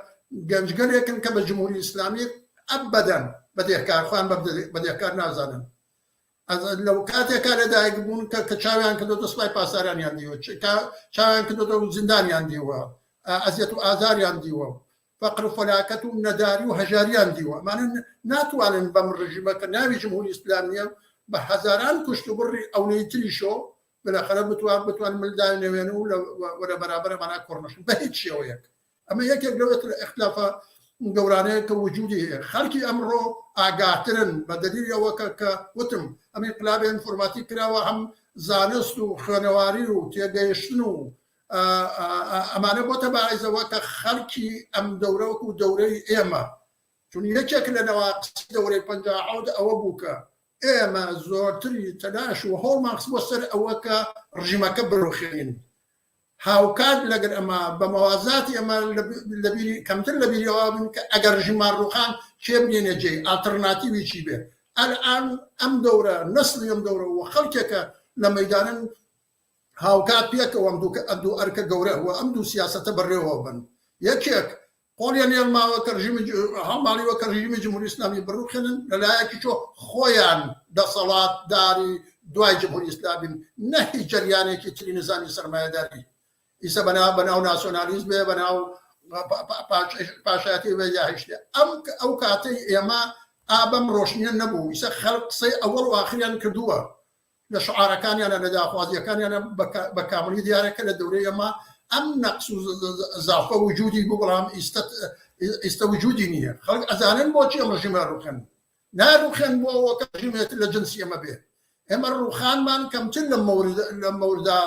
گەنجگەلێکن کە بە جمهوری ئیسلامی ئەبەدەن بەدێهکار خۆیان بە دێهکار نازانن لەو کاتێکا لەدایک بوون کە کە چاویان کردۆتە سوپای پاسدارانیان دیوە چاویان کردۆتە زیندانیان دیوە ئەزیەت و ئازاریان دیوە فەقر و فەلاکەت و نەداری و هەژاریان دیوە ئەمانە ناتوانن بەم ڕژیمە کە ناوی جمهوری ئیسلامیە بە هەزاران کوشت و بڕی ئەونەی تریشۆ بالاخرە بتوان بتوان ملدای نەوێن و لە بەرابەر ئەمانە کۆڕنەشن بە هیچ شێوەیەک ئەمە یەکێک لەو ئیختلافە گەورانەیە کە وجودی هەیە خەڵکی ئەمڕۆ ئاگاترن بە دەلیلی ئەوە کە کە وتم ئەم ئینقلابی ئینفۆرماتیک کراوە هەم زانست و خوێنەواری و تێگەیشتن و ئەمانە بۆتە باعیزەوە کە خەڵکی ئەم دەورە وەکو دەورەی ئێمە چون یەکێک لە نەواقسی دەورەی 57 ئەوە بوو کە ئێمە زۆرتری تەلاش و هەوڵمان خستبووە سەر ئەوە کە ڕژیمەکە بڕوخێنین هاوکات لەگەر ئەمە بە مەوازاتی ئەمە لەبیری کەمتر لە بیری ئەوە بن کە ئەگەر ڕژیمان ڕوخان کێ بنێنە جێی ئاڵتەرناتیوی چی بێ ئەلئان ئەم دەورە نەسلی ئەم دەورە و خەڵکێکە لە مەیدانن هاوکات پێکەوە ئەم دوو ئەم دوو ئەرکە گەورە و ئەم دوو سیاسەتە بەڕێوە بن یەکێک قۆڵیان هێڵماوە کە ڕژیمی هەڵماڵیوە کە ڕژیمی جمهوری ئیسلامی بڕوخێنن لەلایەکی چۆ خۆیان دەسەڵاتداری دوای جمهوری ئیسلامین نە هیچ جەریانێکی تری نظامی سەرمایەداری ئیسە بەناو بەناو ناسیۆنالیزم بێ بەناو پاشایەتی بێ یا هیچ شتێ ئەم ئەو کاتەی ئێمە ئا بەم ڕۆشنیە نەبوو ئیسە خەڵک قسەی ئەوەڵ و ئاخریان کردووە. لە شعارەکانیانە لە داخوازیەکانیانە بە کاملی دیارە کە لە دەورەی ئەمە ئەم نەقس و زافە وجودی بوو بەڵام ئیستا وجودی نییە خەڵک ئەزانن بۆچی ئەم ڕژیمە ڕوخێن ناڕوخێن بۆ ئەوە کە ڕژیمێت لە جنسی ئەمە بێ ئێمە ڕوخانمان کەمتر لە مورد لە موردا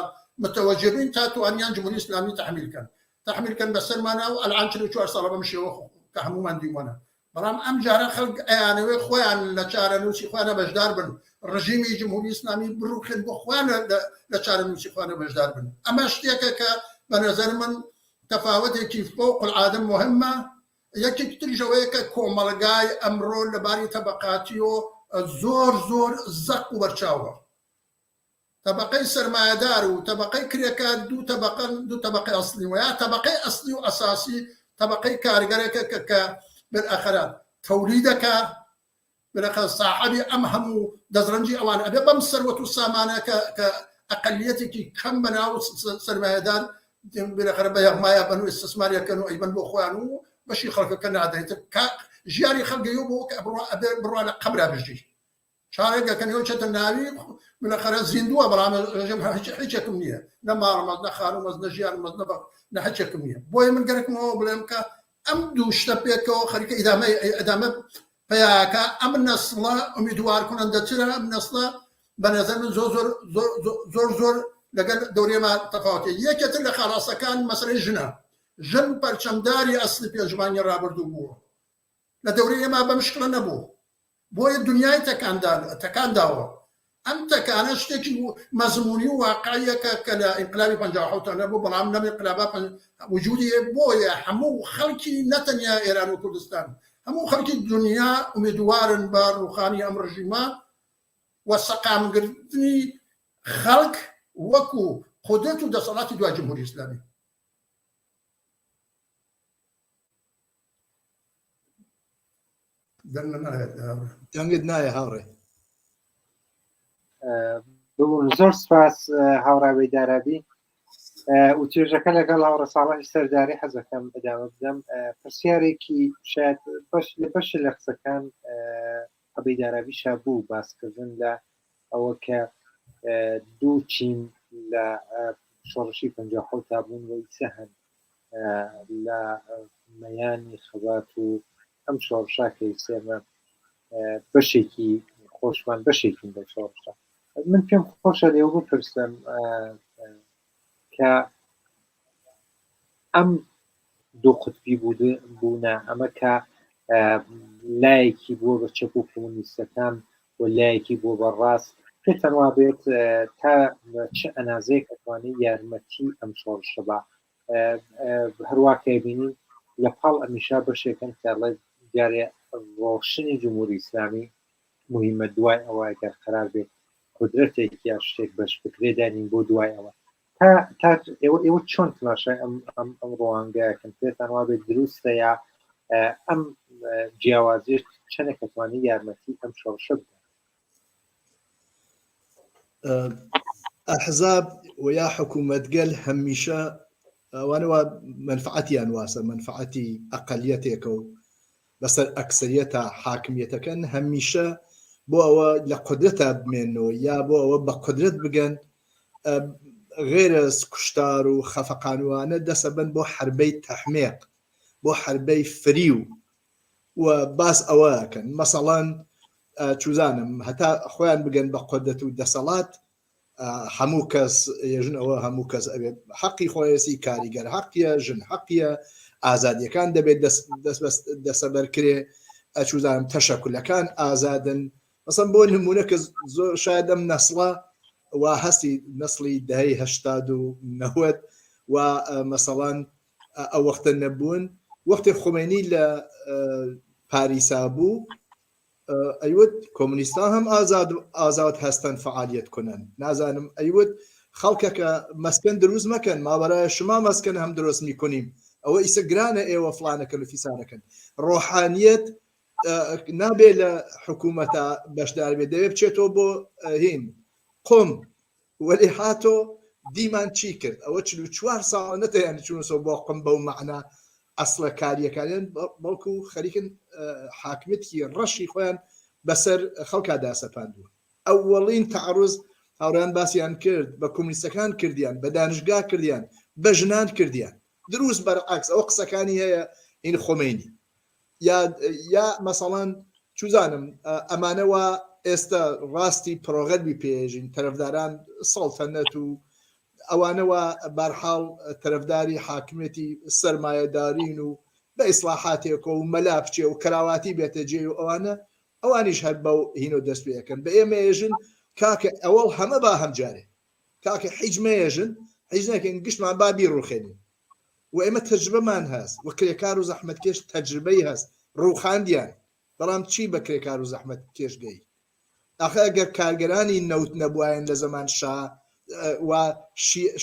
متوجه بین تا توانیان جمهوری ئیسلامی تحمیل کەن تحمیل کەن بەسەرمانە و ئەلعان 44 ساڵە بەم شێوە کە هەموومان دیومانە بەڵام ئەم جارە خەڵک ئەیانەوێ خۆیان لە چارەنووسی خۆیانە بەشدار بن، ڕژیمی جمهوری ئیسلامی بڕوخێن بۆ خۆیان لە چارەنووسی خۆیانە بەشدار بن. ئەمە شتێکە کە بە نەزەر من تەفاوەتێکی فوق العادە موهمە. یەکێکی تریش ئەوەیە کە کۆمەڵگای ئەمڕۆ لە باری تەبەقاتیەوە زۆر زۆر زەق و بەرچاوە. تەبەقەی سەرمایەدار و تەبەقەی کرێکار دوو تەبەقەن، دوو تەبەقەی ئەسڵی و یا تەبەقەی ئەسڵی و ئەساسی تەبەقەی کارگەرێکە کە کە بالاخرە تەولیدەکا، بالاخرە ساحەبی ئەم هەموو دەستڕەنجی ئەوان ئەبێ بەم سەروەت و سامانە کە کە ئەقەلیەتێکی کەم بەناو سەرمایەدار بالاخرە بە یەغمایە بەن و ئیستسماری ئەکەن و ئەیبەن بۆ خۆیان و بەشی خەڵکەکە نادەن ئیتر ژیانی خەڵک گەیوە بەوە کە بڕوا ئەبێ بڕوا لە قەبرا بژی. چارێک ئەکەن ئێوە چێتە ناوی بالاخرە زیندووە بەڵام ڕژێم هیچ هیچێکم نییە نە ماڵم هەست نە خانوم هەست نە ژیانم هەست نە بە نە هیچێکم نییە بۆیە من گەرەکمەوە بڵێم کە ئەم دوو شتە پێکەوە خەریکە ئیدامە ئەدامە پیاکە ئەم نەسڵە ئومیدوار کنەندەترە ئەم نەسڵە بە نظر من زۆر زۆر زۆر زۆر زۆر لەگەل دەورێما تەفاوتێ یەکێتر لە خاڵاسەکان مەسەلەی ژنە ژن پەرچەمداری ئەسلی پێنج مانگی ڕابردوو بووە لە دەورەی ئێمە بەم شکڵە نەبوو بۆیە دنیای تەکان داوە. ئەم تەکانە شتێکی مەزموونی و واقعیە کە کە لە ئینقلابی 57 نەبوو، بەڵام لەم ئینقلابە وجودی هەیە. بۆیە هەموو خەڵکی نە تەنیا ئێران و کوردستان، هەموو خەڵکی دنیا ئومێدوارن بە ڕووخانی ئەم ڕژیمە و سەقامگرتنی خەڵک وەکوو قودرەت و دەسەڵاتی دوای جمهوری ئیسلامی. دەنگت نایە هاوڕێ. ببوون زۆر سپاس هاوڕاوی دارابی و توێژەکە لەگەڵ هاوڕە ساڵحی سەرداری حەزەکەم ئەدامە بدەم پرسیارێکی شاید بەش لە بەش لە قسەکان ئەبەی دارابی شا بوو باسکردن لە ئەوە کە دوو چین لە شۆڕشی 57 تا بوون و ئیسە هەن لە مەیانی خەبات و ئەم شۆڕشە کە ئێمە بەشێکی خۆشمان بەشێکین لە شۆڕشە من پێم خۆشە لێو بپرسم کە ئەم دوو قوتبی بوونە ئەمە کە لایەکی بووە بە چەپ و کۆمۆنیستەکان و لایەکی بووە بە ڕاست پێتان وابێت تا چ ئەنازەیەک ئەتوانێت یارمەتی ئەم شۆڕشە بە هەروا کە بینین لە پاڵ ئەمیشا بەشێکن کە ئەڵێ دیارە ڕۆشنی جمهوری ئیسلامی مهمە دوای ئەوە گەر قەرار بێت قودرەتێک یا شتێک بەش بکرێ دانین بۆ دوای ئەوە تا تا ئێوە ئێوە چۆن تماشای ئەم ئەم ئەم ڕوانگەیەکەن پێتان وابێت دروستە یا ئەم جیاوازیش چەندێک ئەتوانێت یارمەتی ئەم شۆڕشە بدات ئەحزاب و یا حکوومەتگەل هەمیشە ئەوانەوە مەنفعەتیان واسە مەنفعەتی ئەقلیەتێکە و بەسەر ئەکسەریەتە حاکمیەتەکەن هەمیشە بۆ ئەوە لە قودرەتا بمێنەوە یا بۆ ئەوە بە قودرەت بگەن غێرە کوشتار و خەفەقانوانە دەسەبن بۆ حربەی تەحمێق بۆ حربەی فریو و باس ئەوە کەن مەسەڵەن چوزانم هەتا خۆیان بگەن بە قودرەت و دەسەڵات هەموو کەس یەژن ئەوە هەموو کەس ئەوێ حەقی خۆیەسی کاریگەر حەقیە ژن حەقیە ئازادیەکان دەبێت دەسەبەر کرێ ئەچوزانم تەشەکولەکان ئازادن مەسەن بۆ نمونە کە زۆر شاید ئەم نەسڵە و هەستی نەسڵی دەهەی هەشتاد و نەوەد و مەسەڵەن ئەو وەختە نەبوون وەختێ خومەینی لە پاریسا بوو ئەیوت کۆمۆنیستان هەم ئازاد ئازاد هەستن فعالیت کنن نازانم ئەیوت خەڵکەکە مەسکەن دروست مەکەن ماوەرایە شما مەسکەن هەم دروست میکنیم ئەوە ئیسە گرانە ئێوە فلانەکەن و فیسانەکەن ڕۆحانیەت نابێ لە حکوومەتە بەشدار بێت دەوێت بچێتەوە بۆ هین قم وەلی هاتۆ دیمان چی کرد ئەوە 44 ساڵە نەتەیان چوونەوە بۆ قم بەو مەعنا ئەسڵە کاریەکانیان بەڵکو خەریکن حاکمیەتی ڕەشی خۆیان بەسەر خەڵکا داسەپاندووە ئەوەڵین تەعەڕوز هاوڕێیان باسیان کرد بە کۆمونیستەکان کردیان بە دانشگا کردیان بە ژنان کردیان دروست بەرعکس ئەوە قسەکانی هەیە هین خۆمەینی یا یا مەسەڵەن چوزانم ئەمانە وا ئێستا ڕاستی پرۆغەربی پێژین تەرەفداران سەڵتەنەت و ئەوانە وا بارحاڵ تەرەفداری حاکمیەتی سەرمایەدارین و بە ئیسلاحاتێکۆ و مەلا بچێ و کەراواتی بێتە جێ و ئەوانە ئەوانیش هەر بەو هینۆ دەست پێ ئەکەن بە ئێمە ئێژن کاکە ئەوەڵ هەمە با هەم جارێ کاکە حیچ مەیەژن حیچ نەکەین گشتمان با بیڕوخێنین و ئێمە تەجربەمان هەست و کرێکار و زەحمەتکێش تەجربەی هەست ڕوخاندیان بەڵام چی بە کرێکار و زەحمەتکێش گەی ئاخە ئەگەر کارگەرانی نەوت نەبوایەن لە زەمان شا و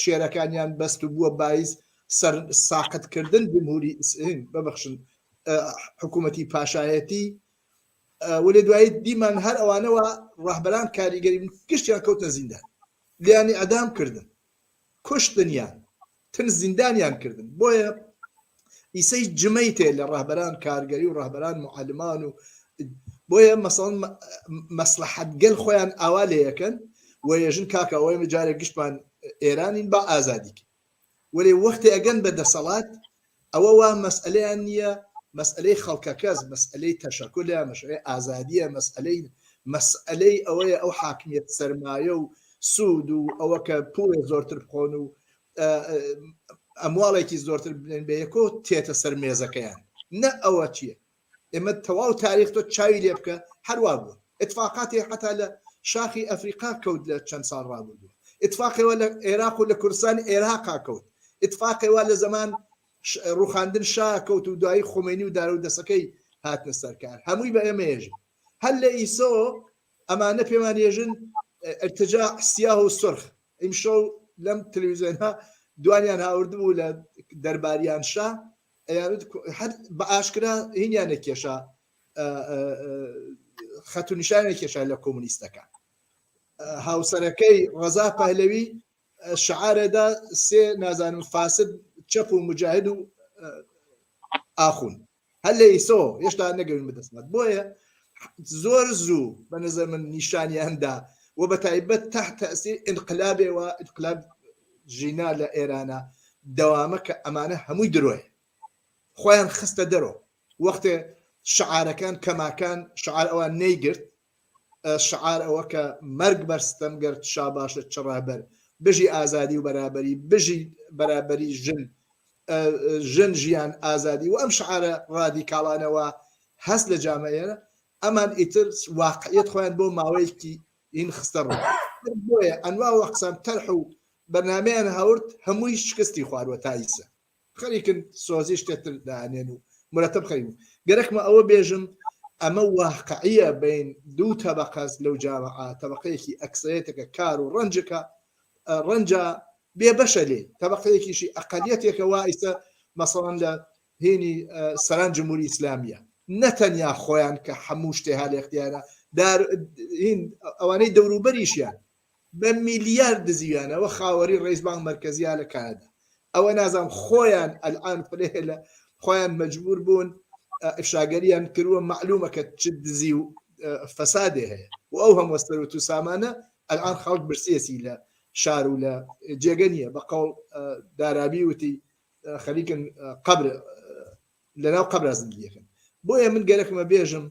شێرەکانیان بەست و بووە بایز سەر ساقتکردن جمهوری ببەخشن حکوومەتی پاشایەتی وەلێ دوایی دیمان هەر ئەوانەوە ڕەهبەران کاریگەری گشتیان کەوتنە زیندان لیانی ئەدام کردن کوشتنیان تن زیندانیان کردن بۆیە ئیسەی جمەی تێ لە ڕەهبەران کارگەری و ڕەهبەران معلمان و بۆیە مەسەڵەن مەسلحەت گەل خۆیان ئاوا لێ یەکەن و یەژن کاکە ئەوەی جارێک گشتمان ئێرانین با ئازادیکەین وەلێ وەختێ ئەگەن بە دەسەڵات ئەوە وا مەسئەلەیان نییە مەسئەلەی خەڵکەکەس مەسئەلەی تەشەکولە مەسئەلەی ئازادیە مەسئەلەی مەسئەلەی ئەوەیە ئەو حاکمیەت سەرمایە و سوود و ئەوە کە پوڵێ زۆرتر بخۆن و ئەمواڵێکی زۆرتر بنێن بە یەکۆ تێتە سەر مێزەکەیان نە ئەوە چییە ئێمە تەواو تاریخ تۆ چاوی لێ بکە هەروا بووە اتفاقاتی حتا لە شاخی ئەفریقا کەوت لە چەند ساڵ ڕابردووە اتفاقێوە لە عێراق و لە کوردستانی عێراقا کەوت اتفاقێوا لە زەمان ڕوخاندن شا کەوت و دوایی خومەینی و دارو دەسەکەی هاتنە سەرکار هەمووی بە ئێمە ێژن هەر لە ئیسۆ ئەمانە پێمان ێژن ارتجاع سیاه و سرخ ئیمشەو لەم تلویزیۆنە دوانیان هاوردبوو لە دەرباریان شا ئەیانوت هەر بە ئاشکرا هینیانە کێشا خەت و نیشانە کێشا لە کۆمونیستەکان هاوسەرەکەی ڕەزا پەهلەوی شعارەدا سێ نازانم فاسد چەپ و مجاهد و ئاخون هەر لە ئیسۆ هێشتا نەگەوین بەدەستمات بۆیە زۆر زوو بە نظر من نیشانیاندا و بە تایبەت تحت تەسیر ئینقلابێوە ئینقلاب ژینا لە ئێرانە دەوامە کە ئەمانە هەمووی درۆیە خۆیان خستە دەرۆ وەختێ شعارەکان کەماکان شعار ئەوان نەیگرت شعار ئەوە کە مەرگ بەر ستەمگەر شاباشە چ ڕەهبەر بژی ئازادی و بەرابەری بژی بەرابەری ژن ژن ژیان ئازادی و ئەم شعارە ڕادیکاڵانەوە هەست لە جامەیە ئەمان ئیتر واقعیت خۆیان بۆ ماوەیەکی این خستە ڕوو بۆیە ئەنوا وەقسان تەرح و بەرنامەیان هاورد هەمووی شکستی خواروە تا ئیسە خەریکن سۆزی شتێ تر دانێن و مرەتەب خەریک بوون گەرەکمە ئەوە بێژم ئەمە واقعیە بین دوو تەبقەس لەو جامعە تەبقەیەکی ئەکسەرێتەکە کار و ڕەنجەکە ڕەنجە بێ بەشە لێ تەبقەیەکیشی ئەقلیەتێکە وا ئیستا مەسەڵەن لە هینی سەران جمهوری ئیسلامیە نەتەنیا خۆیان کە هەموو شتێ ها لە اختیارە دار هین ئەوانەی دەوروبەریشیان بە میلیارد دزیویانە ئەوە خاوەری ڕئیس بانک مەرکەزیە لە کانەدا ئەوە نازانم خۆیان ئەلئان فرێ لە خۆیان مەجبور بوون ئفشاگەریان کردووە مەعلومە کە چ دزی و فەسادێ هەیە و ئەو هەموو سەروت و سامانە ئەلئان خەڵک برسیەتی لە شار و لە جێگە نییە بە قەوڵ دارابی وتی خەریکن قەبر لەناو قەبرا زندگیەکەن بۆیە من گەرەکمە بێژم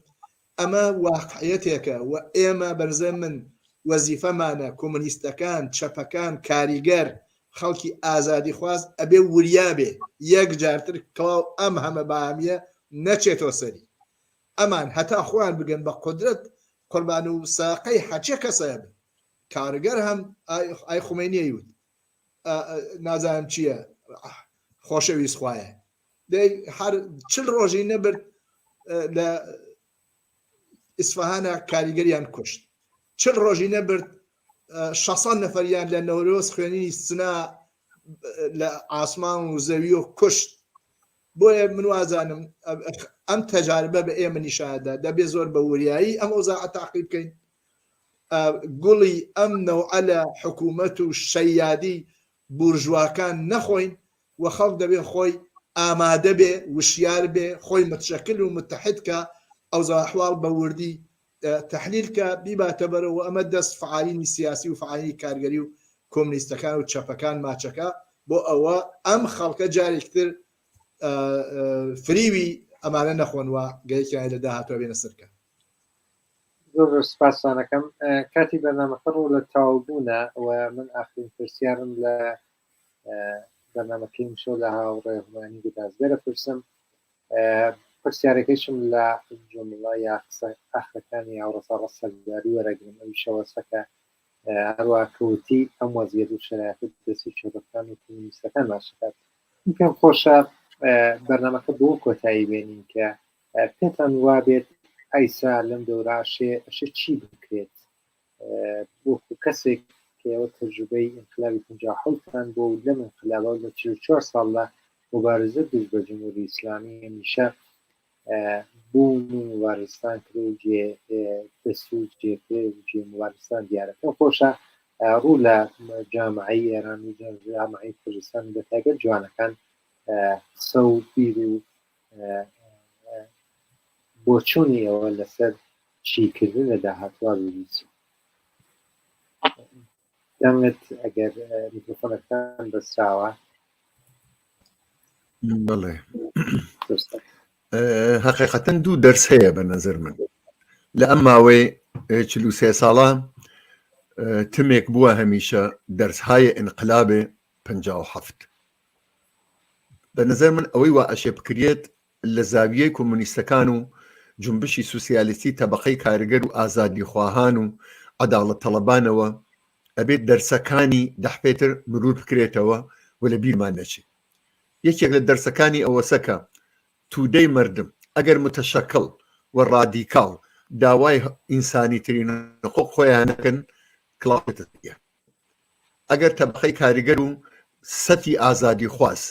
ئەمە واقعیەتێکە و ئێمە بەرزە من وەزیفەمانە کۆمۆنیستەکان چەپەکان کاریگەر خەڵکی ئازادیخواز ئەبێ وریا بێ یەک جارتر کڵاو ئەم هەمە بامیە نەچێتەوە سەری ئەمان هەتا خۆیان بگەن بە قودرەت قوربان و ساقەی هەچێ کەسە بن کارگەر هەم ئای خومەینی ئەیوت نازانم چییە خۆشەویست خوایە دەی هەر چل ڕۆژی نەبرد لە ئیسفەهانە کاریگەریان کوشت چل ڕۆژی نەبرد 600 نەفەریان لە نەورۆز خوێنینی سنا لە ئاسمان و زەوی و کوشت بۆیە من وازانم ئەم تەجاربە بە ئێمە نیشاندا دەبێ زۆر بە وریایی ئەم ئەوزاعە تاقی بکەین گوڵی ئەم نەوعە لە حکوومەت و شەیادی بورژواکان نەخۆین و خەڵک دەبێ خۆی ئامادە بێ، وشیار بێ، خۆی متشەکل و متحد کا، ئەوزا ئەحواڵ بە وردی. تحلیل کە بیباتە بەرەوە ئەمە دەست فعالینی سیاسی و فعالینی کارگەری و کۆمنیستەکان و چەپەکان ماچەکە بۆ ئەوە ئەم خەڵکە جارێکتر فریوی ئەمانە نەخۆن و گەیەکیان لە داهاتوە بێنە سەرکە. زۆر زۆر سپاستانەکەم کاتی بەرنامەکە ڕوو لە تەواوبوونە و من ئاخرین پرسیارم لە بەرنامەکەی شەو لە هاوڕێ هومانی گودازگەرە پرسم پرسیارەکەیشم لە جومڵە یا قسە ئاخرەکانی هاوڕێ سەرداری وەرەگرم ئەویشەوەسەکە هەروە کەوتی ئەم وەزیەت و شەرایەتە دەستی چەپەکان و کۆمۆنیستەکان باش دەکات. من پێم خۆشە بەرنامەکە بۆ کۆتایی بێنین کە پێتان وابێت ئایسا لەم دەورە ئەشێ ئەشێ چی بکرێت وەکو کەسێک کە ئێوە تەجروبەی ئینقلابی 57تان بۆ و لەم ئینقلابە و لە 44 ساڵ لە مبارزە دژ بە جمهوری ئیسلامی هەمیشە بوون و مبارزتان کرد و جێ دەست و جێ پێ و جێ مبارزتان دیارە. پێم خۆشە ڕوو لە جامعەی ئێران و جامعەی کوردستان بە تایبەت جوانەکان قسە و بیر و بۆچوونی ئێوە لەسەر چیکردن لە داهاتوە ببیست. دەنگت ئەگەر میکرۆفۆنەکان بەسراوە. بەڵێ هەقیقەتەن دوو دەرس هەیە بە نەزەر من لە ئەم ماوەی 43 ساڵە تمێک بووە هەمیشە دەرسهای ئینقلابێ 57 بە نظر من ئەوەی وا ئەشێ بکرێت لە زاویەی کۆمۆنیستەکان و جونبشی سوسیالیستی تەبەقەی کارگەر و ئازادیخواهان و عەداڵەت تەڵەبانەوە ئەبێت دەرسەکانی دەحپێتر مرور بکرێتەوە و لە بیرمان نەچێت. یەکێک لە دەرسەکانی ئەوەسە کە تودەی مەردم ئەگەر متەشەکڵ و ڕادیکاڵ داوای ئینسانیترین حقوق خۆیان نەکەن کڵاوێتە سەریان. ئەگەر تەبەقەی کاریگەر و سەفی ئازادیخواز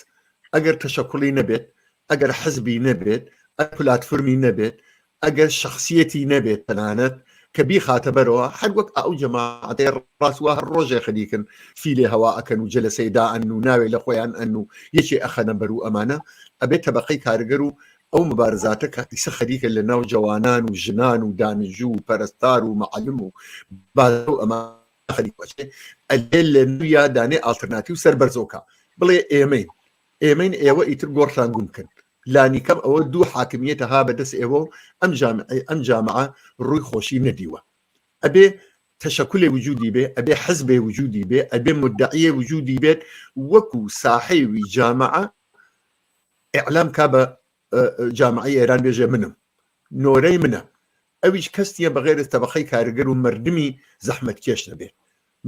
ئەگەر تەشەکوڵی نەبێت، ئەگەر حزبی نەبێت، ئەگەر پلاتفورمی نەبێت، ئەگەر شەخسیەتی نەبێت تەنانەت کە بیخاتە بەرەوە هەر وەک ئەو جەماعەتەی ڕاست وا هەر ڕۆژێ خەریکن فیلێ هەوا ئەکەن و جەلەسەی دائەن و ناوێ لە خۆیان ئەن و یەکێ ئەخەنە بەر و ئەمانە ئەبێت تەبەقەی کارگەر و ئەو مبارزاتە کە ئیسە خەریکە لە ناو جەوانان و ژنان و دانشجوو و پەرستار و مەعەلم و بازە و ئەمانە خەریک بچێ ئەلێ لە نویا دانێ ئاڵترناتیو سەر بەرزەوکا بڵێ ئێمەین ئێمەین ئێوە ئیتر گۆڕتان گوم کن لانیکەم ئەوە دوو حاکمیەتە ها بەدەست ئێوە و ئەم جامعەی ئەم جامعە ڕووی خۆشی نەدیوە ئەبێ تەشەکولێ وجودی بێ ئەبێ حزبێ وجودی بێ ئەبێ مدعیێ وجودی بێت وەکو ساحێوی جامعە ئیعلام کا بە جامعەی ئێران بێژێ منم نۆرەی منە ئەویش کەس نیە بەغێرە تەبەقەی کارگەر و مردمی زەحمەتکێش نەبێت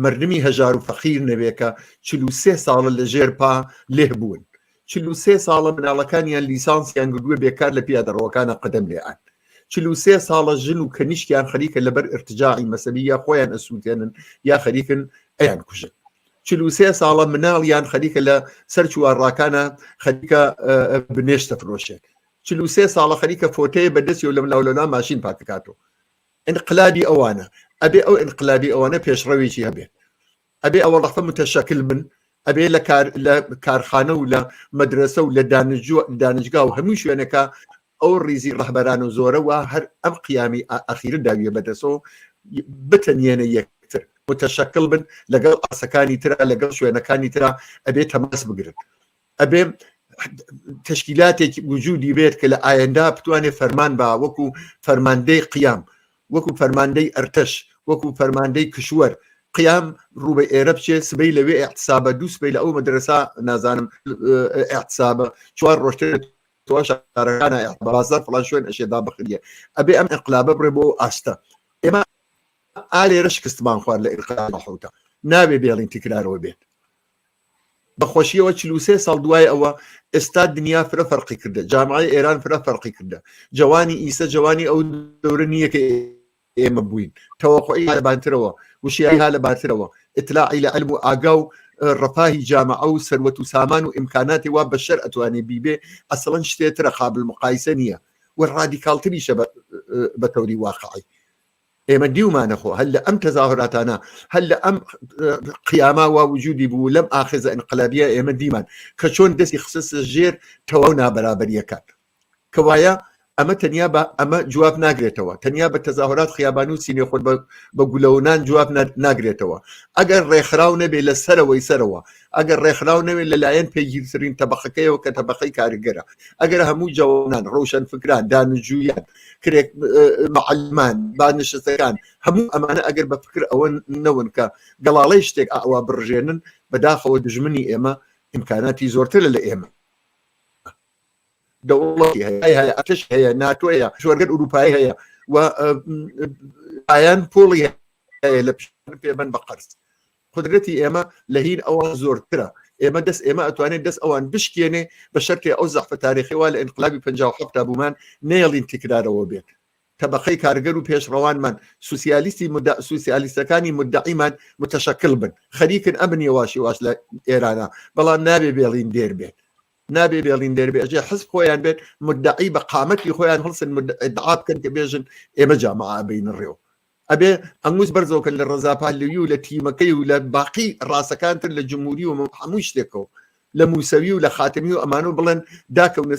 مردمی هەژار و فەقیر نەبێ کە 43 ساڵە لە ژێر پا لێه بوون 43 ساڵە مناڵەکانیان لیسانسیان گردووە بێکار لە پیادەڕەوەکانە قەدەم لێئان 43 ساڵە ژن و کەنیشکیان خەریکە لەبەر ئرتجاعی مەسەبی یا خۆیان ئەسووتێنن یا خەریکن ئەیان کوژن 43 ساڵە مناڵیان خەریکە لە سەر چوارڕاکانە خەریکە بنێشتە فرۆشێت 43 ساڵە خەریکە فۆتەیە بەدەستی و لەم لاولەلا ماشین پاککاتەوە ئینقلابی ئەوانە ئەبێ ئەو ئینقلابی ئەوانە پێشڕەوێکی هەبێت ئەبێ ئەوە ڕەفە متەشەکل بن ئەبێ لە کار لە کارخانە و لە مەدرسە و لە دانشگا و هەموو شوێنەکە ئەو ڕیزی ڕەهبەران و زۆرە وا هەر ئەم قیامی ئەخیرە داویە بەدەسەوە بتەنیێنە یەکتر متەشەکل بن لەگەڵ ئاسەکانی ترا لەگەڵ شوێنەکانی ترا ئەبێ تەماس بگرن ئەبێ تەشکیلاتێکی وجودی بێت کە لە ئایەندا بتوانێت فەرمان با وەکو فەرماندەی قیام وەکو فەرماندەی ئەرتەش وەکو فەرماندەی کشوەر قیام ڕوو بە ئێرە بچێ سبەی لەوێ اعتصابە دوو سبەی لە ئەو مەدرسە نازانم اعتصابە چوار ڕۆژتر تۆ شارەکانە بازار فڵان شوێن ئەشێ دابخریە ئەبێ ئەم ئینقلابە بڕێ بۆ ئاستە ئێمە ئا لێرە شکستمان خوارد لە ئینقلاب حوتە نابێ بێڵین تکرارەوە بێت بە خۆشیەوە 43 ساڵ دوای ئەوە ئێستا دنیا فرە فەرقی کردە جامعەی ئێران فرە فەرقی کردە جوانی ئیسە جوانی ئەو دەورە نییە کە ئێمە بووین تەوەقعی لە بانترەوە وشیاری ها لە باترەوە ئیتلاعی لە علم و ئاگا و ڕەفاهی جامعە و سەروەت و سامان و ئیمکاناتی وا بەشەر ئەتوانێ بیبێ ئەسڵەن شتێترە قابل مقایسە نییە و ڕادیکاڵتریشە بە تەوری واقعی ئێمە دیومانە خۆ هەر لە ئەم تەزاهوراتانە هەر لە ئەم قیاما وا وجودی بوو لەم ئاخێزە ئینقلابیە ئێمە دیمان کە چۆن دەستی خستە ژێر تەواو نابەرابەریەکان کەوایە. ئەمە تەنیا بە ئەمە جواب ناگرێتەوە تەنیا بە تەزاهورات خیابانی و سینێ خۆت بە گولەونان جواب ناگرێتەوە ئەگەر ڕێکخراو نەبێ لە سەرەوەی سەرەوە ئەگەر ڕێکخراو نەوێت لەلایەن پێگیرترین تەبقەکەیەوە کە تەبقەی کارگەرە ئەگەر هەموو جەوانان ڕەوشەن فکران دانجویان کرێک معلمان بانشستەکان هەموو ئەمانە ئەگەر بە فکر ئەوە نەون کە گەڵاڵەی شتێک ئاوا بڕژێنن بەداخەوە دژمنی ئێمە ئیمکاناتی زۆرترە لە ئێمە دەوڵەتی هەیە هەیە ئەتش هەیە ناتۆ هەیە شوەرگەر ئوروپایی هەیە و ئایان پۆڵی هەیە لە پێبەن بە قەرز قدرەتی ئێمە لە هین ئەوان زۆرترە ئێمە دەست ئێمە ئەتوانێت دەست ئەوان بشکێنێ بە شەرتێ ئەو زەحفە تاریخی وا لە ئینقلابی 57 بوومان نەیەڵین تکرارەوە بێت تەبەقەی کارگەر و پێشڕەوانمان سوسیالیستی مدە سوسیالیستەکانی مدعیمان متەشەکل بن خەریکن ئەمن یەواش یەواش لە ئێرانە بەڵام نابێ بێڵین دێر بێت نابێ بێڵین دێر بێ ئەژێ حزب خۆیان بێت مدعی بە قامەتی خۆیان هەڵسن ادعا بکەن کە بێژن ئێمە جامعە ئەبەینە ڕێوە ئەبێ ئەنگوس بەرزەوکەن لە ڕەزا پەهلەوی و لە تیمەکەی و لە باقی ڕاستەکان تر لە جمهوری و هەموو شتێکەوە لە موسەوی و لە خاتەمی و ئەمانە و بڵێن داکەونە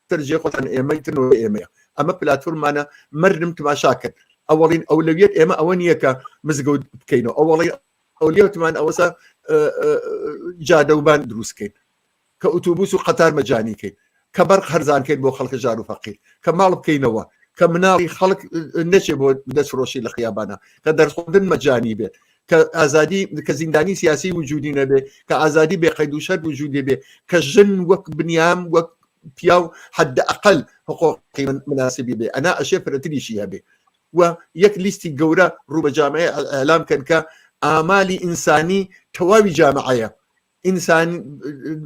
سەر جێ خۆتان ئێمەی ترنەوە ئێمەیە ئەمە پلاتفۆرمانە مردم تماشا کرد ئەوەڵین ئەولەویەت ئێمە ئەوە نییە کە مزگەوت بکەینەوە ئەوەڵی ئەولیەتمان ئەوەسە جادەوبان دروستکەین کە ئوتوبوس و قەتار مەجانی کەین کە بەرق هەرزان کەین بۆ خەڵکە ژار و فەقیر کە ماڵ بکەینەوە کە مناڵی خەڵک نەچێ بۆ دەستفرۆشی لە خیابانە کە دەرخواردن مەجانی بێت کە ئازادی کە زیندانی سیاسی وجودی نەبێ کە ئازادی بێ قەید و شەرت وجودی بێ کە ژن وەک بنیام وەک پیاو حد ئەقل حقوقی مناسبی بێ ئەنا ئەشێ فرەتریشی هەبێ و یەک لیستی گەورە ڕوو بە جامعەی ئەلام کەن کە ئامالی ئینسانی تەواوی جامعەیە ئینسان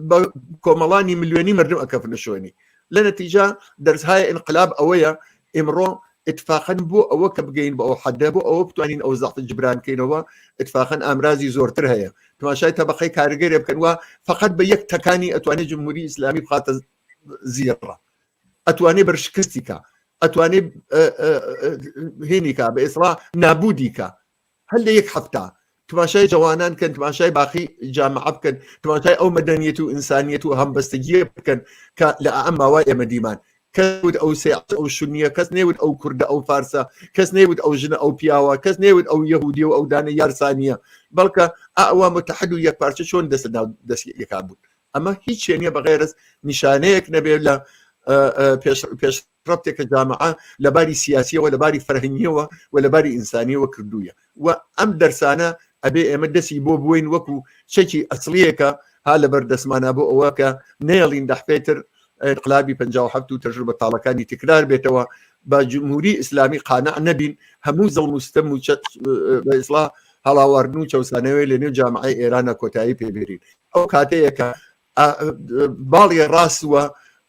بە کۆمەڵانی ملیۆنی مردم ئەکەفنە شوێنی لە نەتیجە دەرسهای ئینقلاب ئەوەیە ئیمڕۆ اتفاقا بۆ ئەوە کە بگەین بە ئەو حەدە بۆ ئەوە بتوانین ئەو زەعف جبران کەینەوە اتفاقا ئامرازی زۆرتر هەیە تماشای تەبقەی کارگەرێ بکەن وە فقط بە یەک تەکانی ئەتوانێت جمهوری ئیسلامی بخاتە زیڕە ئەتوانێ بەرشکستی کا ئەتوانێ هێنیکا بە ئێسڵا نابودیکا هەر لە یەک هەفتە تماشای جەوانان کەن تماشای باقی جامعە بکەن تماشای ئەو مەدەنیەت و ئینسانیەت و هەمبەستگیە بکەن کە لە ئەم ماوە ئێمە دیمان کەس ئەو سێ ئەو شونیە کەس نێوت ئەو کوردە ئەو فارسە کەس نێوت ئەو ژنە ئەو پیاوە کەس نێوت ئەو یەهودی و ئەو دانە یارسانیە بەڵکە ئەوە متحد و یەک پارچە چۆن دەست ناو دەست یەکا بوون ئەمە هیچ نییە بەغێرەز نیشانەیەک نەبێت لە پێش پێش ڕەبتێک کە جامعە لە باری سیاسیەوە لە باری فەرهەنگیەوە و لە باری ئینسانیەوە کردوویە و ئەم دەرسانە ئەبێ ئێمە دەسی بۆ بووین وەکو چەکی ئەسڵیەکە ها لەبەر دەستمانە بۆ ئەوە کە نێڵین دەحپێتر انقلابی 57 و تەجروبە تاڵەکانی تکرار بێتەوە بە جمهوری ئیسلامی قانع نەبین هەموو زەڵم و ستەم و بە ئیسلا هەڵاواردن و چەوسانەوەی لە نێو جامعەی ئێرانە کۆتایی پێبێرین ئەو کاتەیە کە باڵی ڕاست وە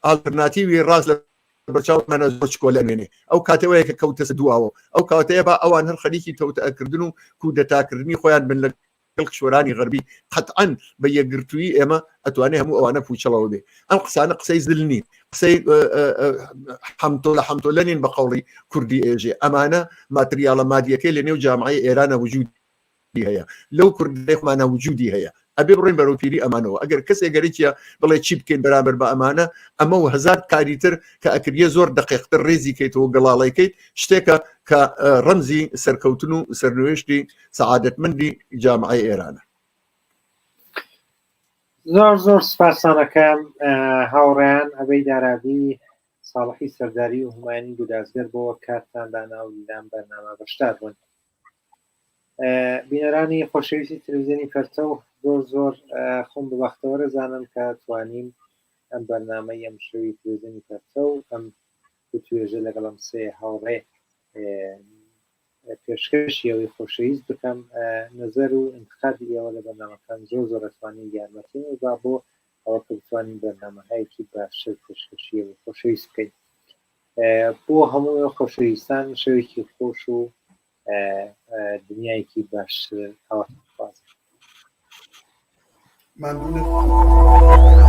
ئالتەرناتیوی ڕاست لە بەرچاومانە زۆر چکۆلە نوێنێ ئەو کاتەوەیە کە کەوتەسە دواوە ئەو کاتەیە با ئەوان هەر خەریکی تەوتەکردن و کودەتاکردنی خۆیان بن لە کشوەرانی غەربی قەتعەن بە یەکگرتووی ئێمە ئەتوانێ هەموو ئەوانە پوچەڵەوە بێ ئەم قسانە قسەی زل نین قسەی حەمتۆ لە حەمتۆلە نین بە قەوڵی کوردی ئێژێ ئەمانە ماتریاڵە مادیەکەی لە نێو جامعەی ئێرانە وجود هەیە لەو کوردەی خۆمانە وجودی هەیە ئەبێ بڕۆین بەرەو پیری ئەمانەوە ئەگەر کەسێک گەرەکیە بڵێ چی بکەین بەرامبەر بە ئەمانە ئەمە و هەزار کاری تر کە ئەکریە زۆر دقیقتر ڕێزی کەیتەوە گەڵاڵی کەیت شتێکە کە ڕەمزی سەرکەوتن و سەرنوێشتی سەعادەتمەندی جامعەی ئێرانە. زۆر زۆر سپاسانەکەم هاوڕێیان ئەبەی دارابی ساڵحی سەرداری و هومایونی گودازگەر بۆ کاتتان دانا و لەم بەرنامە بەشدار بوون. بینەرانی خۆشەویستی تلویزیۆنی پەرتەو زۆر زۆر خۆم بە بەختەوەرە زانم کە توانیم ئەم بەرنامەی ئەم شەوی تلویزیۆنی پەرتەو ئەم وتوێژە لەگەڵ ئەم سێ هاوڕێ پێشکەشی ئەوەی خۆشەویست بکەم نەزەر و انتقادی ئێوە لە بەرنامەکان زۆر زۆر ئەتوانین یارمەتیم و با بۆ ئەوە کە بتوانین بەرنامەهایەکی باشتر پێشکەشی ئێوەی خۆشەویست بکەین بۆ هەموو خۆشەویستان شەوێکی خۆش و دنیایەکی باشتر ئاواتخوازم. ماندوو نەبن.